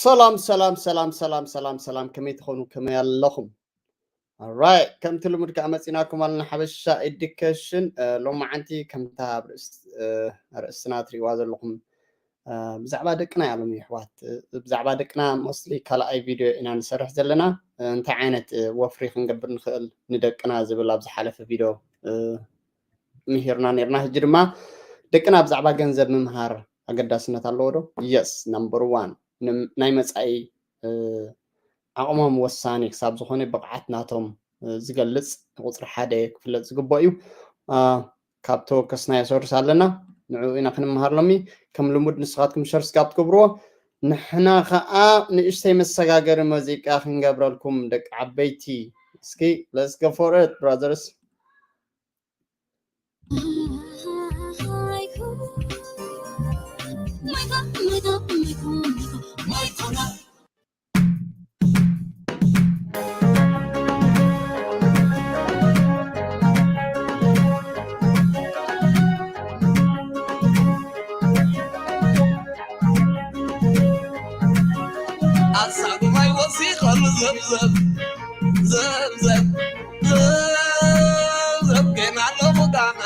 ሰላም ሰላም ሰላም ሰላም ሰላም ሰላም፣ ከመይ ትኾኑ? ከመይ ኣለኹም? Alright፣ ከምቲ ልሙድ ከዓ መፂናኩም ኣለና ሓበሻ ኤዱኬሽን። ሎማዓንቲ ከምታ ኣብ ርእስ- ኣርእስትና ትሪእዋ ዘለኹም ብዛዕባ ደቅና እያ ሎሚ ኣሕዋት። ብዛዕባ ደቅና ሞስትሊ ካልኣይ ቪድዮ ኢና ንሰርሕ ዘለና። እንታይ ዓይነት ወፍሪ ክንገብር ንኽእል ንደቅና ዝብል ኣብ ዝሓለፈ ቪድዮ ምሂርና ነርና። ሕጂ ድማ ደቅና ብዛዕባ ገንዘብ ምምሃር ኣገዳስነት ኣለዎ ዶ? የስ፣ ናምበር ዋን። ናይ መፃኢ ዓቕሞም ወሳኒ ክሳብ ዝኾነ ብቕዓት ናቶም ዝገልፅ ቁፅሪ ሓደ ክፍለጥ ዝግብኦ እዩ። ካብ ተወከስናዮ ሶርስ ኣለና፣ ንዕኡ ኢና ክንምሃር ሎሚ። ከም ልሙድ ንስኻትኩም ሸር ስጋብ ትገብርዎ፣ ንሕና ኸዓ ንእሽተይ መሰጋገሪ ሙዚቃ ክንገብረልኩም ደቂ ዓበይቲ። እስኪ let's go for it, brothers. ኣሳጉማይ ወሲኸሉ ዘብዘብ ዘብዘብ ዘብዘብ፣ ገና ኣለኹ ዳና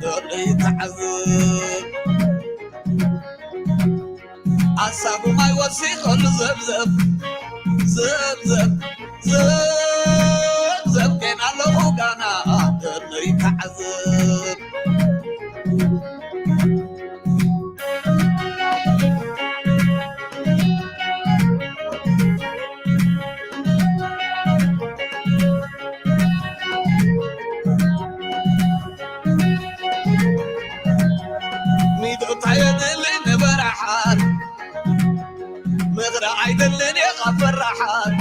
ደለይ ተዓዘብ። ኣሳጉማይ ወሲኸሉ ዘብዘብ ዘብዘብ ዘብዘብ፣ ገና ኣለኹ ዳና ደለይ ተዓዘብ። ሚዶታ የድሊ ንበረሓት፣ ምኽሪ ኣይደልን እየ ካብ ፈራሓት።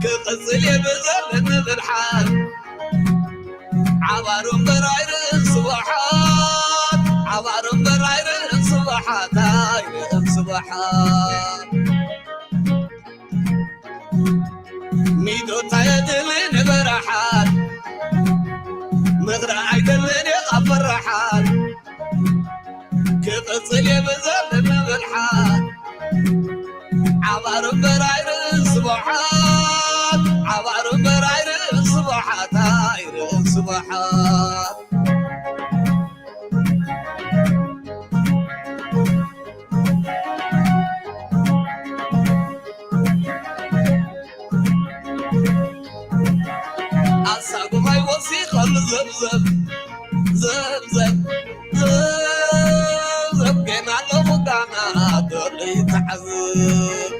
ክቕጽል እየ ብዘለኒ ብልሓት፣ ዓባር እምበር ኣይርእን ስብሓት፣ ዓባር እምበር ኣይርእን ስብሓት፣ ኣይርእን ስብሓት። ሚዶታ የድሊ ንበረሓት፣ ምኽሪ ኣይደልን እየ ካብ ፈራሓት። ክቕጽል እየ ብዘለኒ ብልሓት፣ ዓባር እምበር ኣይርእን ስብሓት፣ ዓባር እምበር ኣይርእን ስብሓት፣ ኣይርእን ስብሓት። ኣሳጉማይ ወሲኸሉ ዘብዘብ ዘብዘብ ዘብዘብ፣ ገና ኣለኹ ዳና ደለይ ተዓዘብ።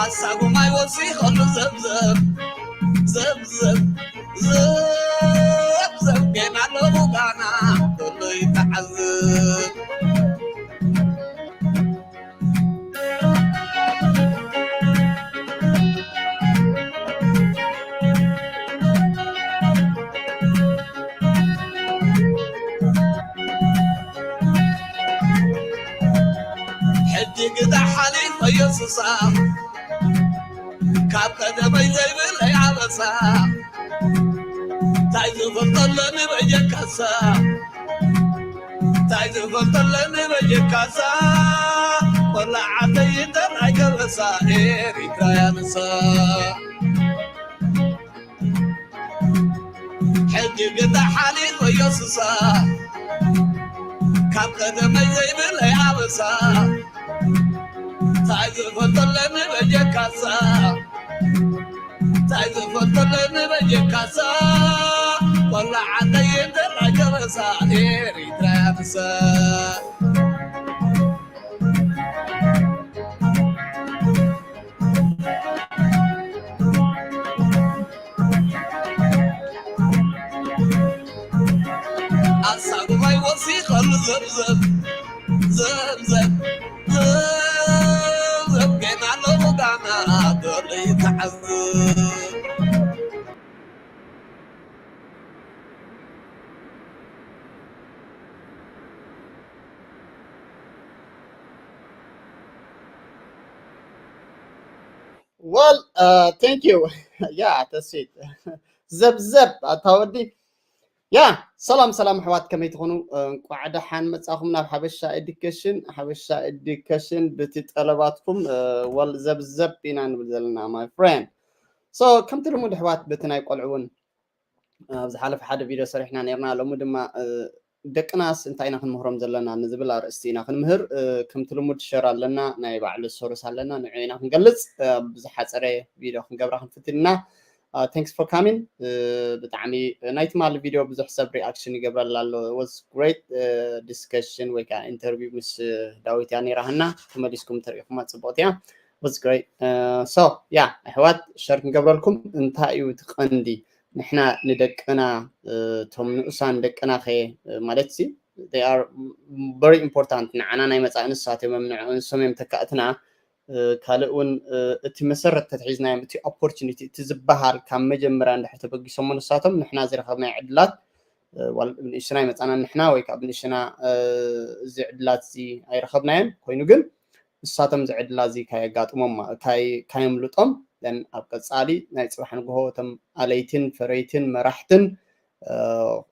ኣሳጉማይ ወሲኸሉ ዘብዘብ ዘብዘብ ዘብዘብ፣ ገና ኣለኹ ዳና ደለይ ተዓዘብ። ሕጂ ግዳ ሓሊፈዮ ሱሳ፣ ካብ ቀደመይ ዘይብለይ ኣበሳ። ታይ ዝፈልጠለኒ በጀካሳ፣ ታይ ዝፈልጠለኒ በጀካሳ። ቆላዓተይ እንተላይ ከበሳ ኤሪትራያ ንሳ። ሕጂ ግዳ ሓሊፈዮ ሱሳ፣ ካብ ቀደመይ ዘይብለይ ኣበሳ። ታይ ዝፈልጠለኒ በጀካሳ፣ ታይ ዝፈልጠለኒ በጀካሳ። ቆላዓተይ እንተላይ ከበሳ ኤሪትራያ ንሳ። ኣሳጉማይ ወሲኸሉ ዘብዘብ ዘብዘብ ዘብዘብ፣ ገና ኣለኹ ዳና ደለይ ተዓዘብ። Well, uh, thank you. Yeah, that's it. ዘብዘብ ኣታ ወዲ። ያ ሰላም ሰላም ኣሕዋት፣ ከመይ ትኾኑ? እንቋዕ ደሓን መጻኹም ናብ ሓበሻ ኤዱኬሽን። ሓበሻ ኤዱኬሽን ብቲ ጠለባትኩም ወል ዘብዘብ ኢና ንብል ዘለና my friend። So ከምቲ ልሙድ ኣሕዋት፣ በቲ ናይ ቆልዑ እውን ኣብ ዝሓለፈ ሓደ ቪድዮ ሰሪሕና ነርና። ሎሚ ድማ ደቅናስ እንታይ ኢና ክንምህሮም ዘለና ንዝብል ኣርእስቲ ኢና ክንምህር። ከምቲ ልሙድ ሸር ኣለና፣ ናይ ባዕሉ ሶርስ ኣለና፣ ንዑ ኢና ክንገልጽ። ብዝሓጸረ ቪድዮ ክንገብራ ክንፍትን ኢና። Thanks for coming። ብጣዕሚ ናይ ትማሊ ቪድዮ ብዙሕ ሰብ ሪኣክሽን ይገብረላ ኣሎ። Was great discussion ወይ ከዓ ኢንተርቪው ምስ ዳዊት እያ ነይራ። ሃና ተመሊስኩም ተሪኢኹማ ጽቡቕቲ እያ። Was great። So yeah ኣሕዋት፣ ሸር ክንገብረልኩም። እንታይ እዩ እቲ ቀንዲ? ንሕና ንደቅና፣ እቶም ንኡሳን ደቅና ከ ማለት ሲ they are very important ንዓና ናይ መጻኢ ንሳት እዮም። ንሶም እዮም ተካእትና። ካልእ እውን እቲ መሰረት ተትሒዝናዮም፣ እቲ ኦፖርቹኒቲ እቲ ዝበሃል ካብ መጀመርያ እንድሕር ተበጊሶሞ ንሳቶም፣ ንሕና ዝረኸብናዮ ዕድላት፣ ንእሽና ይመጻና ንሕና ወይ ከዓ ብንእሽና እዚ ዕድላት እዚ ኣይረኸብናዮን ኮይኑ ግን ንሳቶም እዚ ዕድላ እዚ ካየጋጥሞም ካየምልጦም ን ኣብ ቀጻሊ ናይ ጽባሕ ንግሆ እቶም ኣለይትን ፈረይትን መራሕትን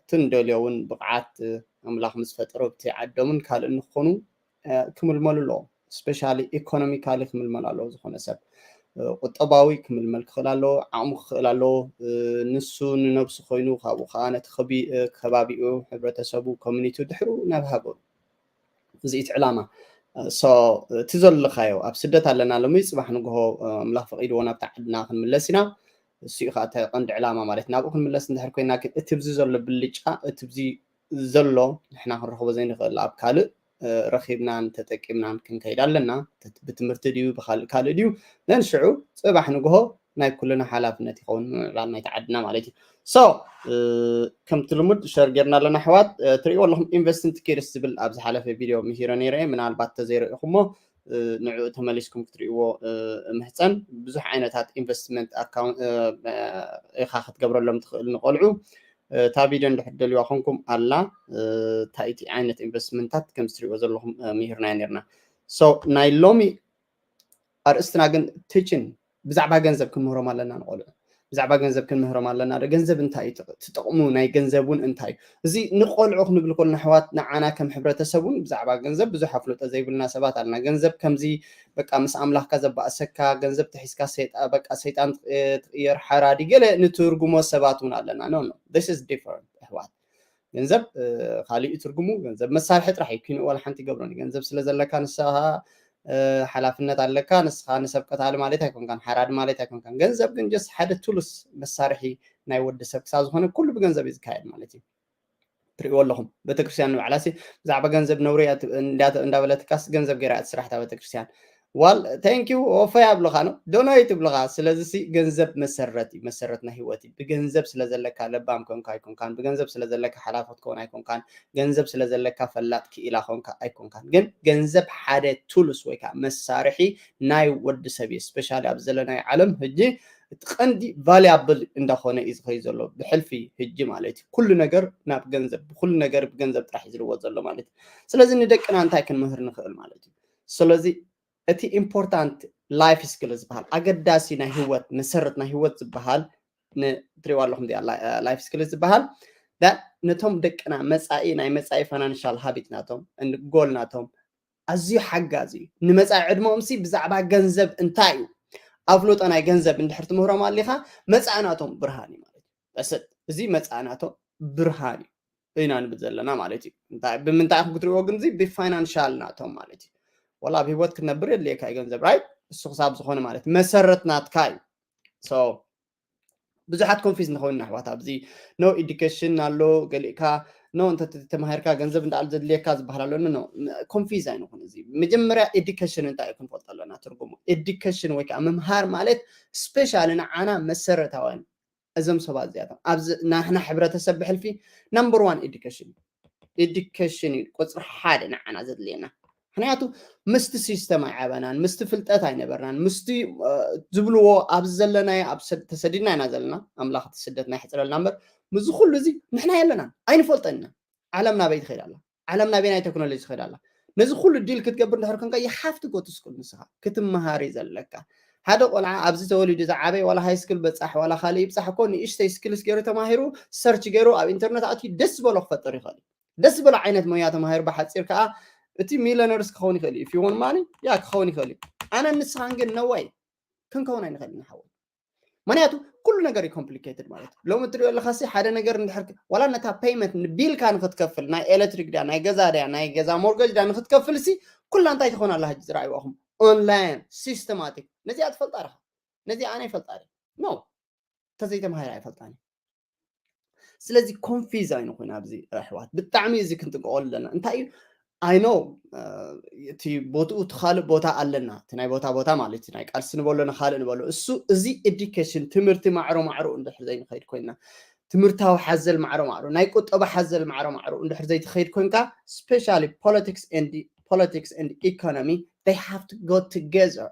እቲ ንደልዮ እውን ብቕዓት ኣምላኽ ምስ ፈጠሮ ኣብቲ ዓዶምን ካልእ ንክኾኑ ክምልመሉ ኣለዎም። ስፔሻሊ ኢኮኖሚካሊ ክምልመል ኣለዎ። ዝኾነ ሰብ ቁጠባዊ ክምልመል ክኽእል ኣለዎ፣ ዓቕሙ ክኽእል ኣለዎ። ንሱ ንነብሱ ኮይኑ ካብኡ ከዓ ነቲ ከባቢኡ፣ ሕብረተሰቡ፣ ኮሚኒቲኡ ድሕሩ ናብ ሃገሩ። እዚ እቲ ዕላማ። So እቲ ዘለኻዮ ኣብ ስደት ኣለና ሎሚ፣ ጽባሕ ንግሆ ኣምላኽ ፈቒድዎ ናብታ ዓድና ክንምለስ ኢና። እሱ እዩ ከዓ እቲ ቀንዲ ዕላማ ማለት ናብኡ ክንምለስ እንድሕር ኮይና ግን እቲ ብዚ ዘሎ ብልጫ እቲ ብዚ ዘሎ ንሕና ክንረኽቦ ዘይንኽእል ኣብ ካልእ ረኺብናን ተጠቂምናን ክንከይድ ኣለና። ብትምህርቲ ድዩ ብካልእ ካልእ ድዩ ነንሽዑ ጽባሕ ንግሆ ናይ ኩልና ሓላፍነት ይኸውን ምምዕባል ናይቲ ዓድና ማለት እዩ። So ከምቲ ልሙድ ሸር ጌርና ኣለና ኣሕዋት። ትሪእዎ ኣለኹም ኢንቨስትን ትኬድስ ዝብል ኣብ ዝሓለፈ ቪድዮ ምሂረ ነይረ እየ። ምናልባት ተዘይረኢኹሞ ንዕኡ ተመሊስኩም ክትሪእዎ እምህፀን። ብዙሕ ዓይነታት ኢንቨስትመንት ኢኻ ክትገብረሎም ትኽእል ንቆልዑ። እታ ቪድዮ እንድሕር ደልዋ ኮንኩም ኣላ። እንታይ እቲ ዓይነት ኢንቨስትመንታት ከም ዝትሪእዎ ዘለኹም ምሂርና ነርና። So ናይ ሎሚ ኣርእስትና ግን ትችን ብዛዕባ ገንዘብ ክንምህሮም ኣለና ንቆልዑ። ብዛዕባ ገንዘብ ክንምህሮም ኣለና። ገንዘብ እንታይ እዩ ትጠቕሙ? ናይ ገንዘብ እውን እንታይ እዩ? እዚ ንቆልዑ ክንብል ከለና ኣሕዋት ንዓና ከም ሕብረተሰብ እውን ብዛዕባ ገንዘብ ብዙሕ ኣፍልጦ ዘይብልና ሰባት ኣለና። ገንዘብ ከምዚ በቃ ምስ ኣምላኽካ ዘባእሰካ፣ ገንዘብ ተሒዝካ በቃ ሰይጣን ትቕየር ሓራዲ ገለ ንትርጉሞ ሰባት እውን ኣለና። No no, this is different ኣሕዋት። ገንዘብ ካልእ ትርጉሙ ገንዘብ መሳርሒ ጥራሕ እዩ። ኪንኡ ዋላ ሓንቲ ይገብሮን እዩ። ገንዘብ ስለ ዘለካ ንስኻ ሓላፍነት ኣለካ። ንስኻ ንሰብ ቀታሊ ማለት ኣይኮንካን፣ ሓራዲ ማለት ኣይኮንካን። ገንዘብ ግን just ሓደ ቱልስ መሳርሒ ናይ ወዲ ሰብ ክሳብ ዝኾነ ኩሉ ብገንዘብ እዩ ዝካየድ ማለት እዩ። ትሪእዎ ኣለኹም ቤተክርስትያን ንባዕላሲ ብዛዕባ ገንዘብ ነውሪ እንዳበለትካስ ገንዘብ ገይራ እያ ትስራሕ እታ ቤተክርስትያን። ዋል thank you ኦፈ ኣብልኻ ነው ዶኖይት እብልኻ። ስለዚ ሲ ገንዘብ መሰረት እዩ፣ መሰረት ናይ ህይወት እዩ። ብገንዘብ ስለ ዘለካ ለባም ኮንካ ኣይኮንካን፣ ብገንዘብ ስለ ዘለካ ሓላፎት ኮን ኣይኮንካን፣ ገንዘብ ስለ ዘለካ ፈላጥ ክኢላ ኮንካ ኣይኮንካን። ግን ገንዘብ ሓደ ቱልስ ወይ ከዓ መሳርሒ ናይ ወዲ ሰብ እዩ። ስፔሻሊ ኣብ ዘለናዮ ዓለም ህጂ እቲ ቀንዲ ቫሊያብል እንዳኾነ እዩ ዝኸይ ዘሎ ብሕልፊ ህጂ ማለት እዩ። ኩሉ ነገር ናብ ገንዘብ፣ ብኩሉ ነገር ብገንዘብ ጥራሕ እዩ ዝልወጥ ዘሎ ማለት እዩ። ስለዚ ንደቅና እንታይ ክንምህር ንኽእል ማለት እዩ። ስለዚ እቲ ኢምፖርታንት ላይፍ ስኪል ዝበሃል ኣገዳሲ ናይ ህይወት መሰረት ናይ ህይወት ዝበሃል ንትሪዋ ኣለኹም ዚኣ ላይፍ ስኪል ዝበሃል ነቶም ደቅና መፃኢ ናይ መፃኢ ፋይናንሻል ሃቢት ናቶም ጎል ናቶም ኣዝዩ ሓጋዚ እዩ። ንመፃኢ ዕድመኦም ሲ ብዛዕባ ገንዘብ እንታይ እዩ ኣፍልጦ ናይ ገንዘብ እንድሕር ትምህሮም ኣሊኻ መፃኢ ናቶም ብርሃን እዩ ማለት እዩ። በሰት እዚ መፃኢ ናቶም ብርሃን እዩ ኢና ንብል ዘለና ማለት እዩ። ብምንታይ ኢኹም ክትሪእዎ ግን እዚ ብፋይናንሻል ናቶም ማለት እዩ። ወላ ኣብ ህይወት ክትነብር የድልየካ እዩ ገንዘብ ራይት እሱ ክሳብ ዝኾነ ማለት መሰረት ናትካ እዩ። ብዙሓት ኮንፊዝ ንኸውን ኣሕዋት ኣብዚ ኖ ኤዱኬሽን ኣሎ ገሊእካ ኖ እንተ ተማሂርካ ገንዘብ እንዳኣል ዘድልየካ ዝበሃል ኣሎ ኖ ኮንፊዝ ኣይንኹን። እዚ መጀመርያ ኤዱኬሽን እንታይ እዩ ክንፈልጦ ኣለና ትርጉሙ። ኤዱኬሽን ወይ ከዓ ምምሃር ማለት ስፔሻሊ ንዓና መሰረታውያን እዞም ሰባት እዚኣቶም ኣብዚ ናሕና ሕብረተሰብ ብሕልፊ ናምበር ዋን ኤዱኬሽን ኤዱኬሽን እዩ ቁፅሪ ሓደ ንዓና ዘድልየና። ምክንያቱ ምስቲ ሲስተም ኣይዓበናን፣ ምስቲ ፍልጠት ኣይነበርናን፣ ምስቲ ዝብልዎ ኣብዚ ዘለናዮ ኣብ ተሰዲድና ኢና ዘለና። ኣምላኽ እቲ ስደትና ይሕፅረልና እምበር ምስዚ ኩሉ እዚ ንሕና የለናን ኣይንፈልጠን ኢና። ዓለም ናበይ ትኸይድ ኣላ? ዓለም ናበይ ናይ ቴክኖሎጂ ትኸይድ ኣላ? ነዚ ኩሉ ዲል ክትገብር እንድሕር ኮንካ you have to go to school ንስኻ ክትመሃር እዩ ዘለካ። ሓደ ቆልዓ ኣብዚ ተወሊዱ ዝዓበየ ዋላ ሃይ ስኩል በፃሕ ዋላ ካልእ ይብፃሕ እኮ ንእሽተይ ስኪልስ ገይሩ ተማሂሩ ሰርች ገይሩ ኣብ ኢንተርነት ኣትዩ ደስ ዝበሎ ክፈጥር ይኽእል እዩ። ደስ ዝበሎ ዓይነት ሞያ ተማሂሩ ብሓፂር ከዓ እቲ ሚለነርስ ክኸውን ይኽእል እዩ። ፊ ወን ማኒ ያ ክኸውን ይኽእል እዩ። ኣነ ንስኻን ግን ነዋይ ክንከውን ኣይንኽእል ንሓወ ምክንያቱ ኩሉ ነገር እዩ ኮምፕሊኬትድ ማለት እዩ። ሎሚ እትሪኦ ኣለካ ሲ ሓደ ነገር እንድሕር ዋላ ነታ ፔይመንት ንቢልካ ንክትከፍል ናይ ኤሌክትሪክ ድያ ናይ ገዛ ድያ ናይ ገዛ ሞርገጅ ድያ ንክትከፍል ሲ ኩላ እንታይ ትኾን ኣላ ሕጂ ዝረኣይዋኹም ኦንላይን ሲስተማቲክ ነዚኣ ትፈልጣ ርካ ነዚኣ ኣነ ይፈልጣ ኖ ተዘይተማሂራ ኣይፈልጣን ስለዚ ኮንፊዝ ኣይንኹን ኣብዚ ኣሕዋት ብጣዕሚ እዚ ክንጥንቀቆ ኣለና እንታይ እዩ ኣይኖ እቲ ቦትኡ እቲ ካልእ ቦታ ኣለና እቲ ናይ ቦታ ቦታ ማለት እዩ ናይ ቃልሲ ንበሎ ንካልእ ንበሎ እሱ እዚ ኤዲኬሽን ትምህርቲ ማዕሮ ማዕሮ እንድሕር ዘይንኸይድ ኮይና ትምህርታዊ ሓዘል ማዕሮ ማዕሮ ናይ ቁጠባ ሓዘል ማዕሮ ማዕሮ እንድሕር ዘይትኸይድ ኮንካ specially politics and politics and economy they have to go together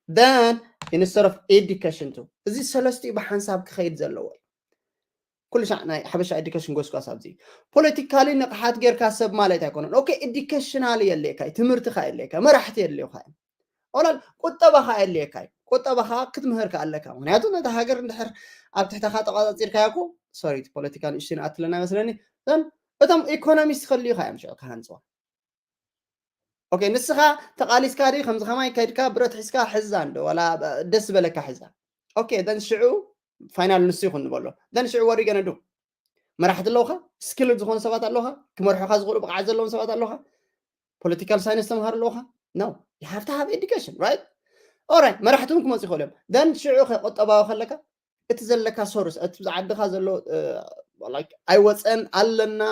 then instead of education too እዚ ሰለስቲኡ ብሓንሳብ ክኸይድ ዘለዎ እዩ ኩሉ ሻዕ ናይ ሓበሻ ኤዲኬሽን ጎስጓስ ኣብዚ ፖለቲካሊ ንቕሓት ጌርካ ሰብ ማለት ኣይኮነን ኦኬ ኤዲኬሽናል የድልየካ እዩ ትምህርትኻ የድልየካ መራሕቲ የድልዩካ እዮም ኦላል ቁጠባኻ የድልየካ እዩ ቁጠባኻ ክትምህር ከኣለካ ምክንያቱ ነቲ ሃገር እንድሕር ኣብ ትሕተኻ ተቋፃፂርካዮ እኮ ሶሪ እቲ ፖለቲካ ንእሽተይ ንኣትለና ይመስለኒ ዘን እቶም ኢኮኖሚስት ከልዩካ እዮም ሽዑ ክሃንፅዋ ኦኬ ንስኻ ተቓሊስካ ድዩ ከምዚ ከማይ ከድካ ብረት ሒዝካ ሕዛ እንዶ ዋላ ደስ ዝበለካ ሕዛ ኦኬ ዘን ሽዑ ፋይናል ንሱ ይኹን ንበሎ ዘን ሽዑ ወሪ ገነዱ መራሕቲ ኣለውኻ ስኪልድ ዝኾኑ ሰባት ኣለውኻ ክመርሑኻ ዝኽእሉ ብቕዓት ዘለዎም ሰባት ኣለውኻ ፖለቲካል ሳይንስ ተምሃር ኣለውኻ no you have to have education right ኦራይት መራሕቲ እውን ክመፁ ይኽእሉ እዮም ዘን ሽዑ ከ ቁጠባዊ ከለካ እቲ ዘለካ ሶርስ እቲ ዓድኻ ዘሎ ኣይወፀን ኣለና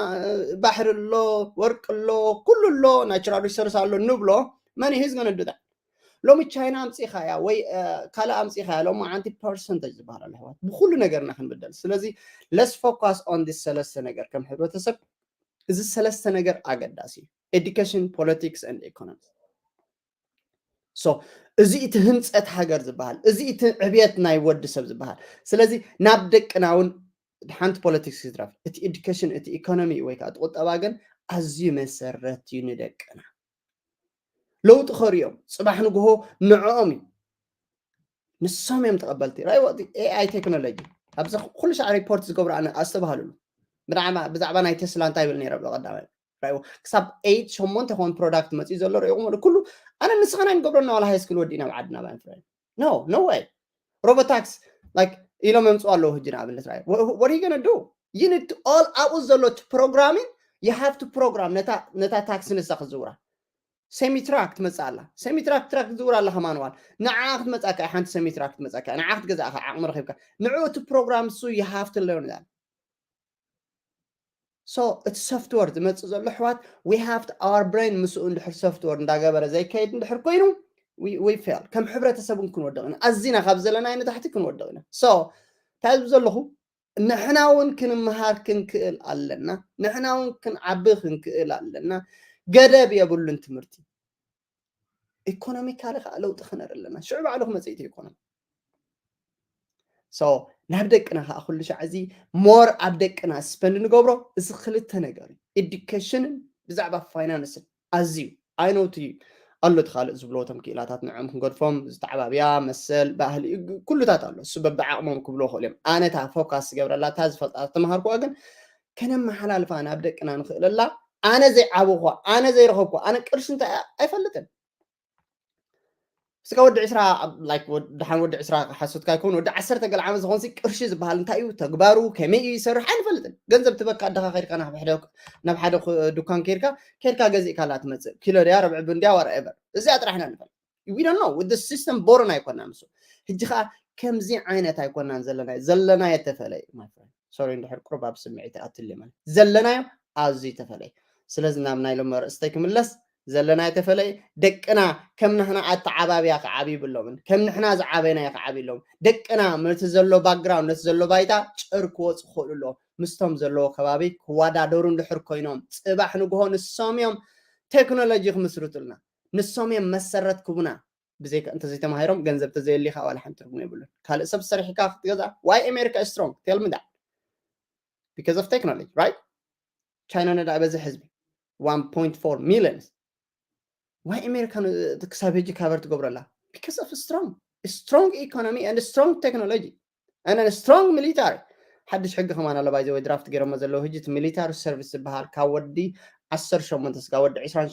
ባሕሪ ኣሎ ወርቂ ኣሎ ኩሉ ኣሎ ናቹራል ሪሶርስ ኣሎ ንብሎ መን ሂዝ ገነዱ ሎሚ ቻይና ኣምፂኻያ ወይ ካልእ ኣምፂኻያ ሎሚ ሓንቲ ፐርሰንተጅ ዝበሃል ኣሎ ኣሕዋት ብኩሉ ነገርና ክንብደል ስለዚ let's focus on this ሰለስተ ነገር ከም ሕብረተሰብ እዚ ሰለስተ ነገር ኣገዳሲ እዩ education politics and economics so እዚ እቲ ህንፀት ሃገር ዝበሃል እዚ እቲ ዕብየት ናይ ወዲ ሰብ ዝበሃል ስለዚ ናብ ደቅና እውን ሓንቲ ፖለቲክስ ይትረፍ እቲ ኤዱኬሽን እቲ ኢኮኖሚ ወይ ከዓ ቁጠባ ግን ኣዝዩ መሰረት እዩ ንደቅና ለውጢ ከርእዮም ፅባሕ ንግሆ ንዕኦም እዩ ንሶም እዮም ተቐበልቲ ራይ AI ቴክኖሎጂ ኣብዚ ኩሉ ሻዕ ሪፖርት ዝገብሩ ኣነ ኣስተባሃሉሉ ብዛዕባ ናይ ቴስላ እንታይ ይብል ነይረ ብቐዳማይ ራይዎ ክሳብ ኤይት ሸሞንተ ኮን ፕሮዳክት መፅኡ ዘሎ ርኢኹም ወደ ኩሉ ኣነ ንስኻና ንገብረና ዋላ ሃይ ስኩል ወዲእና ኣብ ዓድና ባንፍረ no no way robotax like ኢሎም የምፅኡ ኣለዉ ህጂ ንኣብነት ራይ what are you gonna do you need to all ኣብኡ ዘሎ programming you have to program ነታ ታክሲ ንሳ ክዝውራ ሴሚትራክ ትመፅእ ኣላ ሴሚትራክ ትራክ ክትዝውር ኣለካ ማንዋል ንዓ ክትመፅእካ ሓንቲ ሴሚትራክ ክትመፅእካ ንዓ ክትገዛእካ ዓቕሚ ረኪብካ ንዑ እቲ ፕሮግራም እሱ you have to learn that so እቲ ሶፍትወር ዝመፅእ ዘሎ ኣሕዋት we have our brain ምስኡ እንድሕር ሶፍትወር እንዳገበረ ዘይከይድ እንድሕር ኮይኑ we fail ከም ሕብረተሰብ እውን ክንወድቕ ኢና ኣዚና ካብ ዘለናዮ ንታሕቲ ክንወድቕ ኢና so እንታይ ዝብ ዘለኹ ንሕና እውን ክንምሃር ክንክእል ኣለና ንሕና እውን ክንዓቢ ክንክእል ኣለና ገደብ የብሉን ትምህርቲ ኢኮኖሚካሊ ከዓ ለውጢ ክነር ኣለና ሽዑ ባዕሉ ክመፅእ ኢኮኖሚ so ናብ ደቅና ከዓ ኩሉ ሻዕ እዚ ሞር ኣብ ደቅና ስፐንድ ንገብሮ እዚ ክልተ ነገር እዩ ኤዱኬሽንን ብዛዕባ ፋይናንስን ኣዝዩ ኣይነውቲ ኣሎ እቲ ካልእ ዝብልዎ ቶም ክኢላታት ንዕኦም ክንገድፎም ዝተዓባብያ መሰል ባህሊ ኩሉታት ኣሎ እሱ በብዓቕሞም ክብልዎ ክእሉ እዮም ኣነ እታ ፎካስ ዝገብረላ እታ ዝፈልጣ ዝተምሃርኩዋ ግን ከነመሓላልፋ ናብ ደቅና ንኽእለላ ኣነ ዘይዓበኹዋ ኣነ ዘይረኸብኩ ኣነ ቅርሺ እንታይ ኣይፈልጥን እስካ ወዲ ዕስራ like ደሓን ወዲ ዕስራ ሓሶትካ ይኮን ወዲ ዓሰርተ ገለ ዓመት ዝኾን ቅርሺ ዝበሃል እንታይ እዩ ተግባሩ ከመይ እዩ ይሰርሕ ኣይንፈልጥን ገንዘብ ትበካ ኣደኻ ከድካ ናብ ሓደ ዱካን ከድካ ከድካ ገዚእካ ላ ትመፅእ ኪሎ ድያ ርብዒ ብን ድያ whatever እዚኣ ጥራሕ ኢና ንፈልጥ we don't know with the system born ኣይኮና ምስ ሕጂ ከዓ ከምዚ ዓይነት ኣይኮናን ዘለና ዘለናዮ ተፈለዩ ሶሪ እንድሕር ቁሩብ ኣብ ስምዒት ኣትልየ ማለት ዘለናዮ ኣዝዩ ተፈለዩ ስለዚ ናብ ናይ ሎም ርእስተይ ክምለስ ዘለናዮ ተፈለዩ ደቅና ከም ንሕና ኣተዓባብያ ክዓብዩ ብሎምን ከም ንሕና ዝዓበናዮ ክዓብዩ ኣሎም ደቅና ነቲ ዘሎ ባክግራውንድ ነቲ ዘሎ ባይታ ጭር ክወፁ ክኽእሉ ኣለዎም ምስቶም ዘለዎ ከባቢ ክወዳደሩ እንድሕር ኮይኖም ፅባሕ ንግሆ ንሶም እዮም ቴክኖሎጂ ክምስርቱልና ንሶም እዮም መሰረት ክቡና ብዘይካ እንተዘይተማሂሮም ገንዘብ ተዘየሊካ ዋላ ሓንቲ ትርጉም የብሉን ካልእ ሰብ ሰሪሕካ ክትገዛ ዋይ ኣሜሪካ ስትሮንግ ቴልምዳ because of technology right ቻይና ነዳ በዚ ህዝቢ one point four millions ዋይ ኣሜሪካ ክሳብ ሕጂ ካቨር ትገብረላ because of strong strong economy and strong technology and a strong military. ሓድሽ ሕጊ ከማን ኣሎ ባይዘ ወይ ድራፍት ገይሮሞ ዘለዉ ሕጂ እቲ ሚሊታሪ ሰርቪስ ዝበሃል ካብ ወዲ ዓሰርተ ሸሞንተ ስጋ ወዲ ዕስራን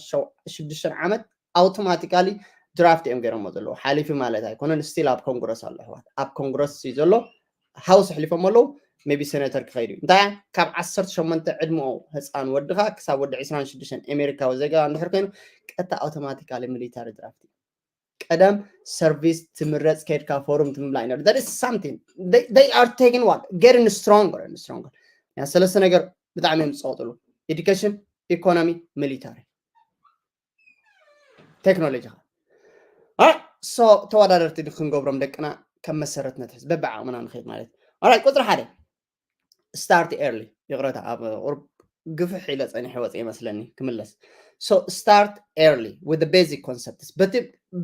ሽዱሽተን ዓመት ኣውቶማቲካሊ ድራፍት እዮም ገይሮሞ ዘለዉ። ሓሊፊ ማለት ኣይኮነን፣ ስቲል ኣብ ኮንግረስ ኣሎ ኣሕዋት፣ ኣብ ኮንግረስ እዩ ዘሎ። ሃውስ ኣሕሊፎም ኣለዉ፣ ሜቢ ሴኔተር ክኸይድ እዩ። እንታይ ካብ ዓሰርተ ሸሞንተ ዕድመኡ ህፃን ወድኻ ክሳብ ወዲ ዕስራን ሽዱሽተን ኣሜሪካዊ ዜጋ እንድሕር ኮይኑ ቀጥታ ኣውቶማቲካሊ ሚሊታሪ ድራፍት እዩ። ቀደም ሰርቪስ ትምረፅ ከድካ ፎርም ትምላይ ነሩ that is something they are taking what getting stronger and stronger። ያ ሰለስተ ነገር ብጣዕሚ እዮም ዝፀወጥሉ፣ ኤዱኬሽን፣ ኢኮኖሚ፣ ሚሊታሪ፣ ቴክኖሎጂ። ሶ ተወዳደርቲ ክንገብሮም ደቅና ከም መሰረት ነትሕዝ በብዓቕምና ንኸይድ ማለት እዩ። ቁፅሪ ሓደ start early። ይቕረታ ኣብ ቁርብ ግፍሕ ኢለ ፀኒሐ ወፂ ይመስለኒ ክምለስ። So start early with basic concepts። በቲ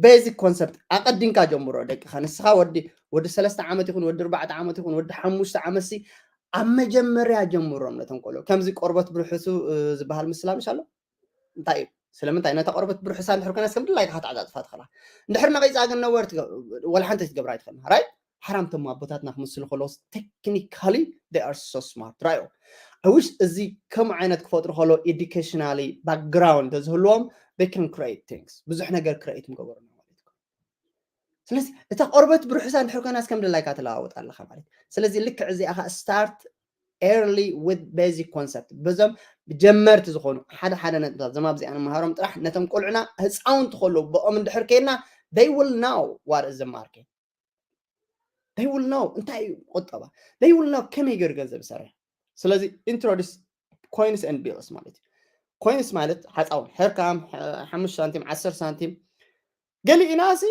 basic concept ኣቐዲምካ ጀምሮ ደቅኻ። ንስኻ ወዲ ወዲ ሰለስተ ዓመት ይኹን ወዲ ኣርባዕተ ዓመት ይኹን ወዲ ሓሙሽተ ዓመት ሲ ኣብ መጀመርያ ጀምሮም ነቶም ቆልዑ። ከምዚ ቆርበት ብርሕሱ ዝበሃል ምስላ ምሽ ኣሎ እንታይ እዩ? ስለምንታይ ነታ ቆርበት ብርሕሳ እንድሕር ኮይናስ ከም ድላይካ ከተዓጻጽፋ ትኽእላ። እንድሕር ነቒጻ ግን ነወር ወላ ሓንቲ ትገብራ ኣይትኽእልና። ራይት? ሓራምቶም ኣቦታትና ክምስሉ ከለውስ technically they are so smart። ራዮ። I wish እዚ ከም ዓይነት ክፈጥሩ ከለዉ educationally background ተዝህልዎም they can create things። ብዙሕ ነገር create ምገበሩ ማለት እዩ። ስለዚ እታ ቆርበት ብርሕሳ እንድሕር ኮይናስ ከም ድላይካ ትለዋወጥ ኣለኻ ማለት። ስለዚ ልክዕ እዚኣ ኸ start early with basic concept። በዞም ጀመርቲ ዝኾኑ ሓደ ሓደ ነጥብታት ዘማ ኣብዚኣ ንምሃሮም ጥራሕ ነቶም ቆልዑና ህፃውንቲ ከለዉ ብኦም እንድሕር ከይድና they will know what is the market። They will know እንታይ እዩ ቁጠባ። They will know ከመይ ገይሩ ገንዘብ ይሰርሕ። ስለዚ introduce coins and bills ማለት እዩ። ኮይንስ ማለት ሓፃውን ሕርካም ሓሙሽተ ሳንቲም ዓሰርተ ሳንቲም ገሊእና ሲ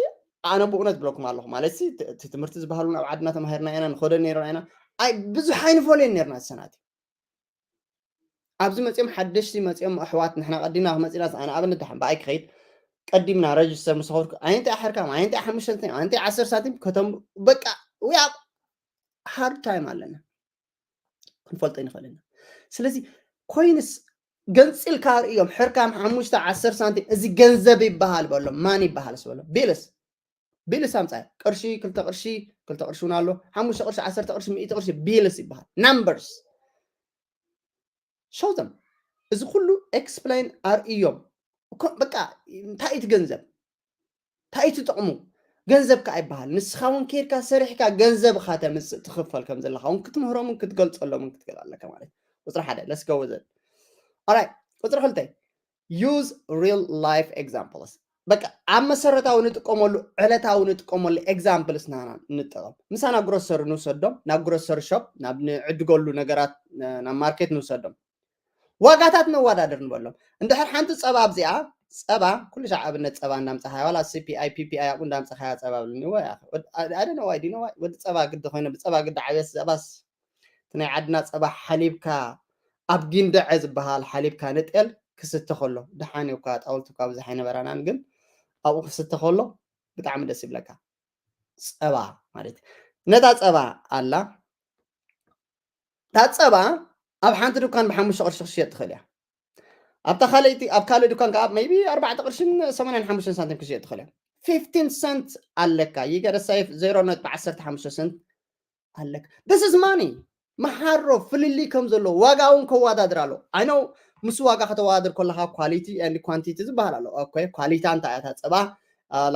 ኣነ ብእውነት ብለኩም ኣለኹ ማለት ሲ እቲ ትምህርቲ ዝበሃሉ ኣብ ዓድና ተማሂርና ኢና ንኸደ ነርና ኢና። ኣይ ብዙሕ ኣይንፈልዮን ነርና ሰናት ኣብዚ መፅኦም ሓደሽቲ መፅኦም ኣሕዋት ንሕና ቀዲምና ክመፅና ኣነ ኣብነት ደሓን ብኣይ ክኸይድ ቀዲምና ረጅስተር ምስ ኸድኩ ኣይንታይ ሕርካም ኣይንታይ ሓሙሽተ ሳንቲም ኣይንታይ ዓሰርተ ሳንቲም ከተም በቃ we have hard time ኣለና ክንፈልጦ ይንኽእል ኢና። ስለዚ ኮይንስ ገንፂልካ ርእዮም ሕርካም ሓሙሽተ ዓሰርተ ሳንቲም እዚ ገንዘብ ይበሃል በሎም ማን ይበሃል ስበሎም ቢልስ ቢልስ ኣምፃ ቅርሺ ክልተ ቅርሺ ክልተ ቅርሺ እውን ኣሎ ሓሙሽተ ቅርሺ ዓሰርተ ቅርሺ ሚእቲ ቅርሺ ቢልስ ይበሃል numbers show them እዚ ኩሉ explain ኣርእዮም በቃ እንታይ እቲ ገንዘብ እንታይ እቲ ጥቕሙ ገንዘብ ከዓ ይበሃል ንስኻ እውን ከይድካ ሰሪሕካ ገንዘብ ኻ ተምፅእ ትኽፈል ከም ዘለኻ እውን ክትምህሮምን ክትገልፀሎምን ክትክእል ኣለካ ማለት ቁፅሪ ሓደ let's go with it። Alright ቁፅሪ ክልተ use real life examples በቃ ኣብ መሰረታዊ ንጥቀመሉ ዕለታዊ ንጥቀመሉ examples ናና ንጠቐም ምሳ ናብ grocery ንውሰዶም ናብ grocery shop ናብ ንዕድገሉ ነገራት ናብ ማርኬት ንውሰዶም ዋጋታት ነወዳድር ንበሎም እንድሕር ሓንቲ ፀባ ኣብዚኣ ፀባ ኩሉ ሻዕ ኣብነት ፀባ እንዳምፀኻያ ዋላ CPI PPI ኣብኡ እንዳምፀኻያ ፀባ ብልኒ ወይ ኣደ ነዋይ ዲ ነዋይ ወዲ ፀባ ግዲ ኮይነ ብፀባ ግዲ ዓብየት ፀባስ እቲ ናይ ዓድና ፀባ ሓሊብካ ኣብ ጊንደዐ ዝበሃል ሓሊብካ ንጤል ክስተ ከሎ ደሓን እኳ ጣውልቲ እኳ ብዙሕ ኣይነበራናን ግን ኣብኡ ክስተ ከሎ ብጣዕሚ ደስ ይብለካ ፀባ ማለት ነታ ፀባ ኣላ እታ ፀባ ኣብ ሓንቲ ድኳን ብሓሙሽተ ቅርሺ ክሽየጥ ትኽእል እያ ኣብታ ካልእቲ ኣብ ካልእ ድኳን ከዓ maybe ኣርባዕተ ቅርሽን ሰማንያን ሓሙሽተን ሳንቲም ክሽየጥ ትኽእል እያ fifteen cent ኣለካ you gotta save zero ነጥቢ ዓሰርተ ሓሙሽተ cent ኣለካ this is money መሓሮ ፍልልይ ከም ዘሎ ዋጋ እውን ከወዳድር ኣሎ I know ምስ ዋጋ ከተወዳድር ከለካ quality and quantity ዝበሃል ኣሎ okay quality እንታይ እያ ፀባ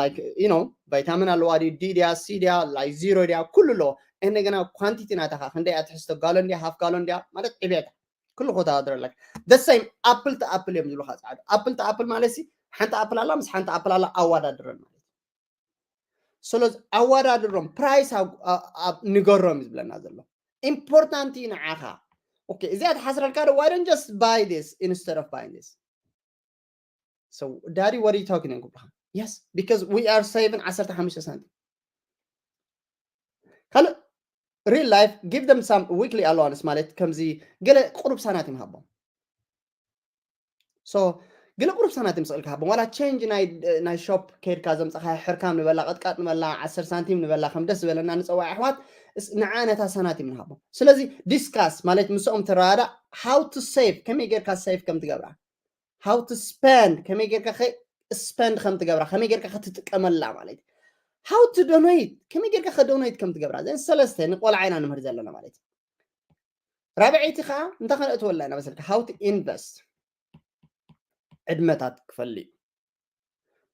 like you know vitamin ኣለዋ ድዩ D ድያ C ድያ like zero ድያ ኩሉ ኣለዎ እንደገና quantity ናታካ ክንደይ እያ ትሕዝቶ ጋሎን ድያ half ጋሎን ድያ ማለት ዕብየታ ኩሉ ከተወዳድር ኣለካ the same apple to apple እዮም ዝብሉካ ፀዓዱ apple to apple ማለት ሲ ሓንቲ apple ኣላ ምስ ሓንቲ apple ኣላ ኣወዳድረን ማለት ስለዚ ኣወዳድሮም price ንገሮም እዩ ዝብለና ዘሎ important እዩ ንዓኻ okay እዚኣ ትሓስረልካ ዶ why don't just buy this instead of buying this so daddy what are you talking ክብልካ yes because we are saving ዓሰርተ ሓሙሽተ ሳንቲም ካልእ real life give them some weekly allowance ማለት ከምዚ ገለ ቁሩብ ሳናት ይምሃቦም so ገለ ቁሩብ ሳናቲም ስቕልካ ሃቦም ዋላ ቸንጅ ናይ ሾፕ ከይድካ ዘምፀኻዮ ሕርካም ንበላ ቅጥቃጥ ንበላ ዓሰርተ ሳንቲም ንበላ ከም ደስ ዝበለና ንፀዋዕ ኣሕዋት ንዓ ነታ ሳናቲም ንሃቦም ስለዚ ዲስካስ ማለት ምስኦም ትረዳዳእ how to save ከመይ ጌርካ save ከም ትገብራ how to spend ከመይ ጌርካ spend ከም ትገብራ ከመይ ጌርካ ክትጥቀመላ ማለት How to donate፣ ከመይ ጌርካ ከ donate ከም ትገብራ። ዘን ሰለስተ ንቆልዓ ኢና ንምህር ዘለና ማለት እዩ። ራብዐይቲ ከዓ እንታይ ከነእትወላ ኢና መሰልካ? How to invest፣ ዕድመታት ክፈሊ።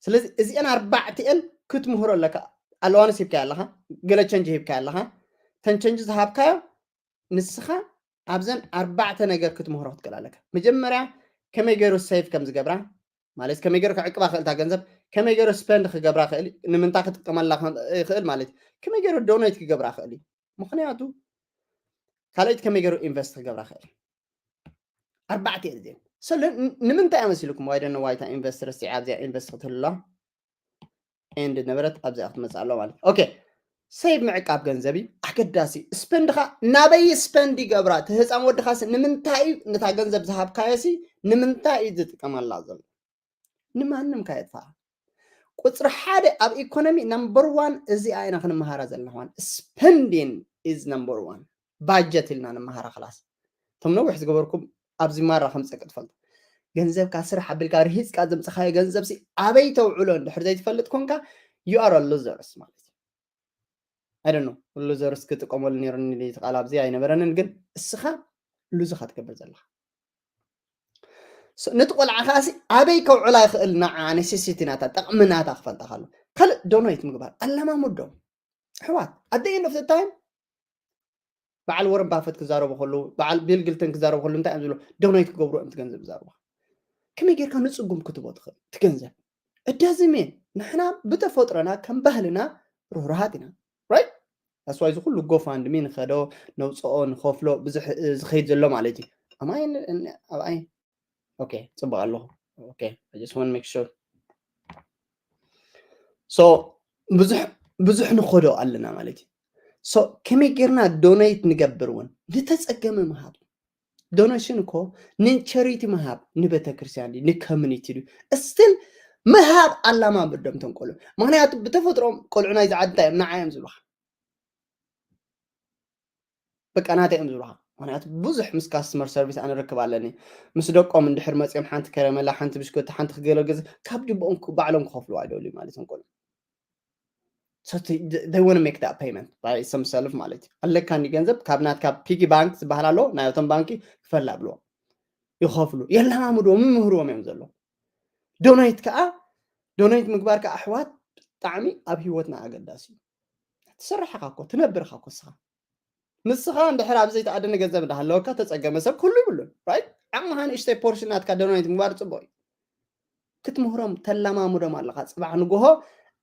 ስለዚ እዚአን ኣርባዕቲአን ክትምህሮ ኣለካ። ኣለዋንስ ሂብካዮ ኣለኻ፣ ገለ ቸንጅ ሂብካዮ ኣለኻ። ተን ቸንጅ ዝሃብካዮ ንስኻ ኣብዘን ኣርባዕተ ነገር ክትምህሮ ክትክእል ኣለካ። መጀመርያ ከመይ ገይሩ ሴቭ ከም ዝገብራ፣ ማለት ከመይ ገይሩ ክዕቅባ ክእል እታ ገንዘብ፣ ከመይ ገይሩ ስፐንድ ክገብራ ክእል፣ ንምንታይ ክትጥቀመላ ከም- ይኽእል ማለት እዩ። ከመይ ገይሩ ዶኔት ክገብራ ክእል እዩ። ምኽንያቱ ካልኣይቲ ከመይ ገይሩ ኢንቨስት ክገብራ ክእል። ኣርባዕተ እየን እዚአን። So ን- ንምንታይ እያ መሲልኩም? ዋይ ደነ ዋይታ ኢንቨስት ረሲዓ ኣብዚኣ ኢንቨስት ክትህሉ ኣለዋ። ኤንድ ነበረት ኣብዚኣ ክትመፅእ ኣለዋ ማለት። ኦኬ፣ ሴቭ ምዕቃብ ገንዘብ እዩ ኣገዳሲ። ስፐንድኻ ናበይ ስፐንድ ይገብራ? እቲ ህፃን ወድኻሲ ንምንታይ እዩ ነታ ገንዘብ ዝሃብካዮሲ ንምንታይ እዩ ዝጥቀመላ ዘሎ? ንማንም ካየጥፋ። ቁፅሪ ሓደ ኣብ ኢኮኖሚ ነምበር ዋን እዚኣ ኢና ክንመሃራ ዘለና። ዋን ስፐንዲን ኢዝ ነምበር ዋን። ባጀት ኢልና ንመሃራ ክላስ። እቶም ነዊሕ ዝገበርኩም ኣብዚ ማራ ከምፀቅ ትፈልጡ። ገንዘብካ ስራሕ ኣቢልካ ርሂፅካ ዘምፅኻዮ ገንዘብሲ ኣበይ ተውዕሎ እንድሕር ዘይትፈልጥ ኮንካ you are a losers ማለት እዩ። I don't know፣ losers ክጥቀመሉ ነይሩኒ እቲ ቃል ኣብዚ ኣይነበረንን፣ ግን እስኻ ሉዝ ኢኻ ትገብር ዘለኻ። So ነቲ ቆልዓ ከኣሲ ኣበይ ከውዕላ ይኽእል ንዓ ኔሴሲቲ ናታ ጠቕሚ ናታ ክፈልጣ ከሎ ካልእ ዶኔት ምግባር ኣለማሙዶም። ኣሕዋት at the end of the time በዓል ወረን ባፈት ክዛረቡ ከለዉ በዓል ቢል ግልተን ክዛረቡ ከለዉ እንታይ እዮም ዝብሉ? ዶኔት ክገብሩ እዮም እቲ ገንዘብ ዝዛረቡ። ከመይ ጌርካ ንፅጉም ክትቦ ትኽእል እቲ ገንዘብ? እዳዝሜን ንሕና ብተፈጥሮና ከም ባህልና ርህሩሃት ኢና። ራይት? ኣስዋይ እዚ ኩሉ ጎፋንድሚ ንኸዶ ነውፅኦ ንኸፍሎ ብዙሕ ዝኸይድ ዘሎ ማለት እዩ። ኣማይ ኣብኣይ ኦኬ፣ ፅቡቅ ኣለኹ። ኦኬ፣ I just want make sure። So ብዙሕ ብዙሕ ንኸዶ ኣለና ማለት እዩ። So ከመይ ጌርና ዶኔት ንገብር እውን ንተፀገመ ምሃብ። ዶኔሽን እኮ ንቸሪቲ ምሃብ፣ ንቤተ ክርስቲያን ድዩ፣ ንኮሚኒቲ ድዩ፣ ስቲል ምሃብ ኣላማምዶም እቶም ቆልዑ። ምክንያቱ ብተፈጥሮም ቆልዑ ናይዚ ዓዲ እንታይ እዮም ንዓይ እዮም ዝብሉኻ። በቃ ናተይ እዮም ዝብሉኻ። ምክንያቱ ብዙሕ ምስ ካስተመር ሰርቪስ ኣነ ርክብ ኣለኒ። ምስ ደቆም እንድሕር መፅኦም ሓንቲ ከረመላ፣ ሓንቲ ብሽኮቲ፣ ሓንቲ ክገለግዝ ካብ ጅቦኦም ባዕሎም ክኸፍሉ ኣይደልዩ ማለት እዮም ቆልዑ። So they want to make that payment by themselves ማለት እዩ። ኣለካኒ ገንዘብ ካብ ናትካ ፒጊ ባንክ ዝበሃል ኣሎ፣ ናይቶም ባንኪ ክፈላ ብልዎም ይኸፍሉ፣ የለማምድዎም፣ ይምህርዎም እዮም ዘለዉ። ዶኔት ከዓ ዶኔት ምግባር ከዓ ኣሕዋት ብጣዕሚ ኣብ ህይወትና ኣገዳሲ እዩ። ትሰርሕ ኢኻ እኮ ትነብር ኢኻ እኮ ንስኻ ንስኻ እንድሕር ኣብ ዘይተኣደነ ገንዘብ እንዳሃለወካ ተፀገመ ሰብ ክህሉ ይብሉን። ራይት? ዓቕምኻ ንእሽተይ ፖርሽን ናትካ ዶኔት ምግባር ፅቡቅ እዩ። ክትምህሮም ተለማምዶም ኣለኻ። ፅባሕ ንጎሆ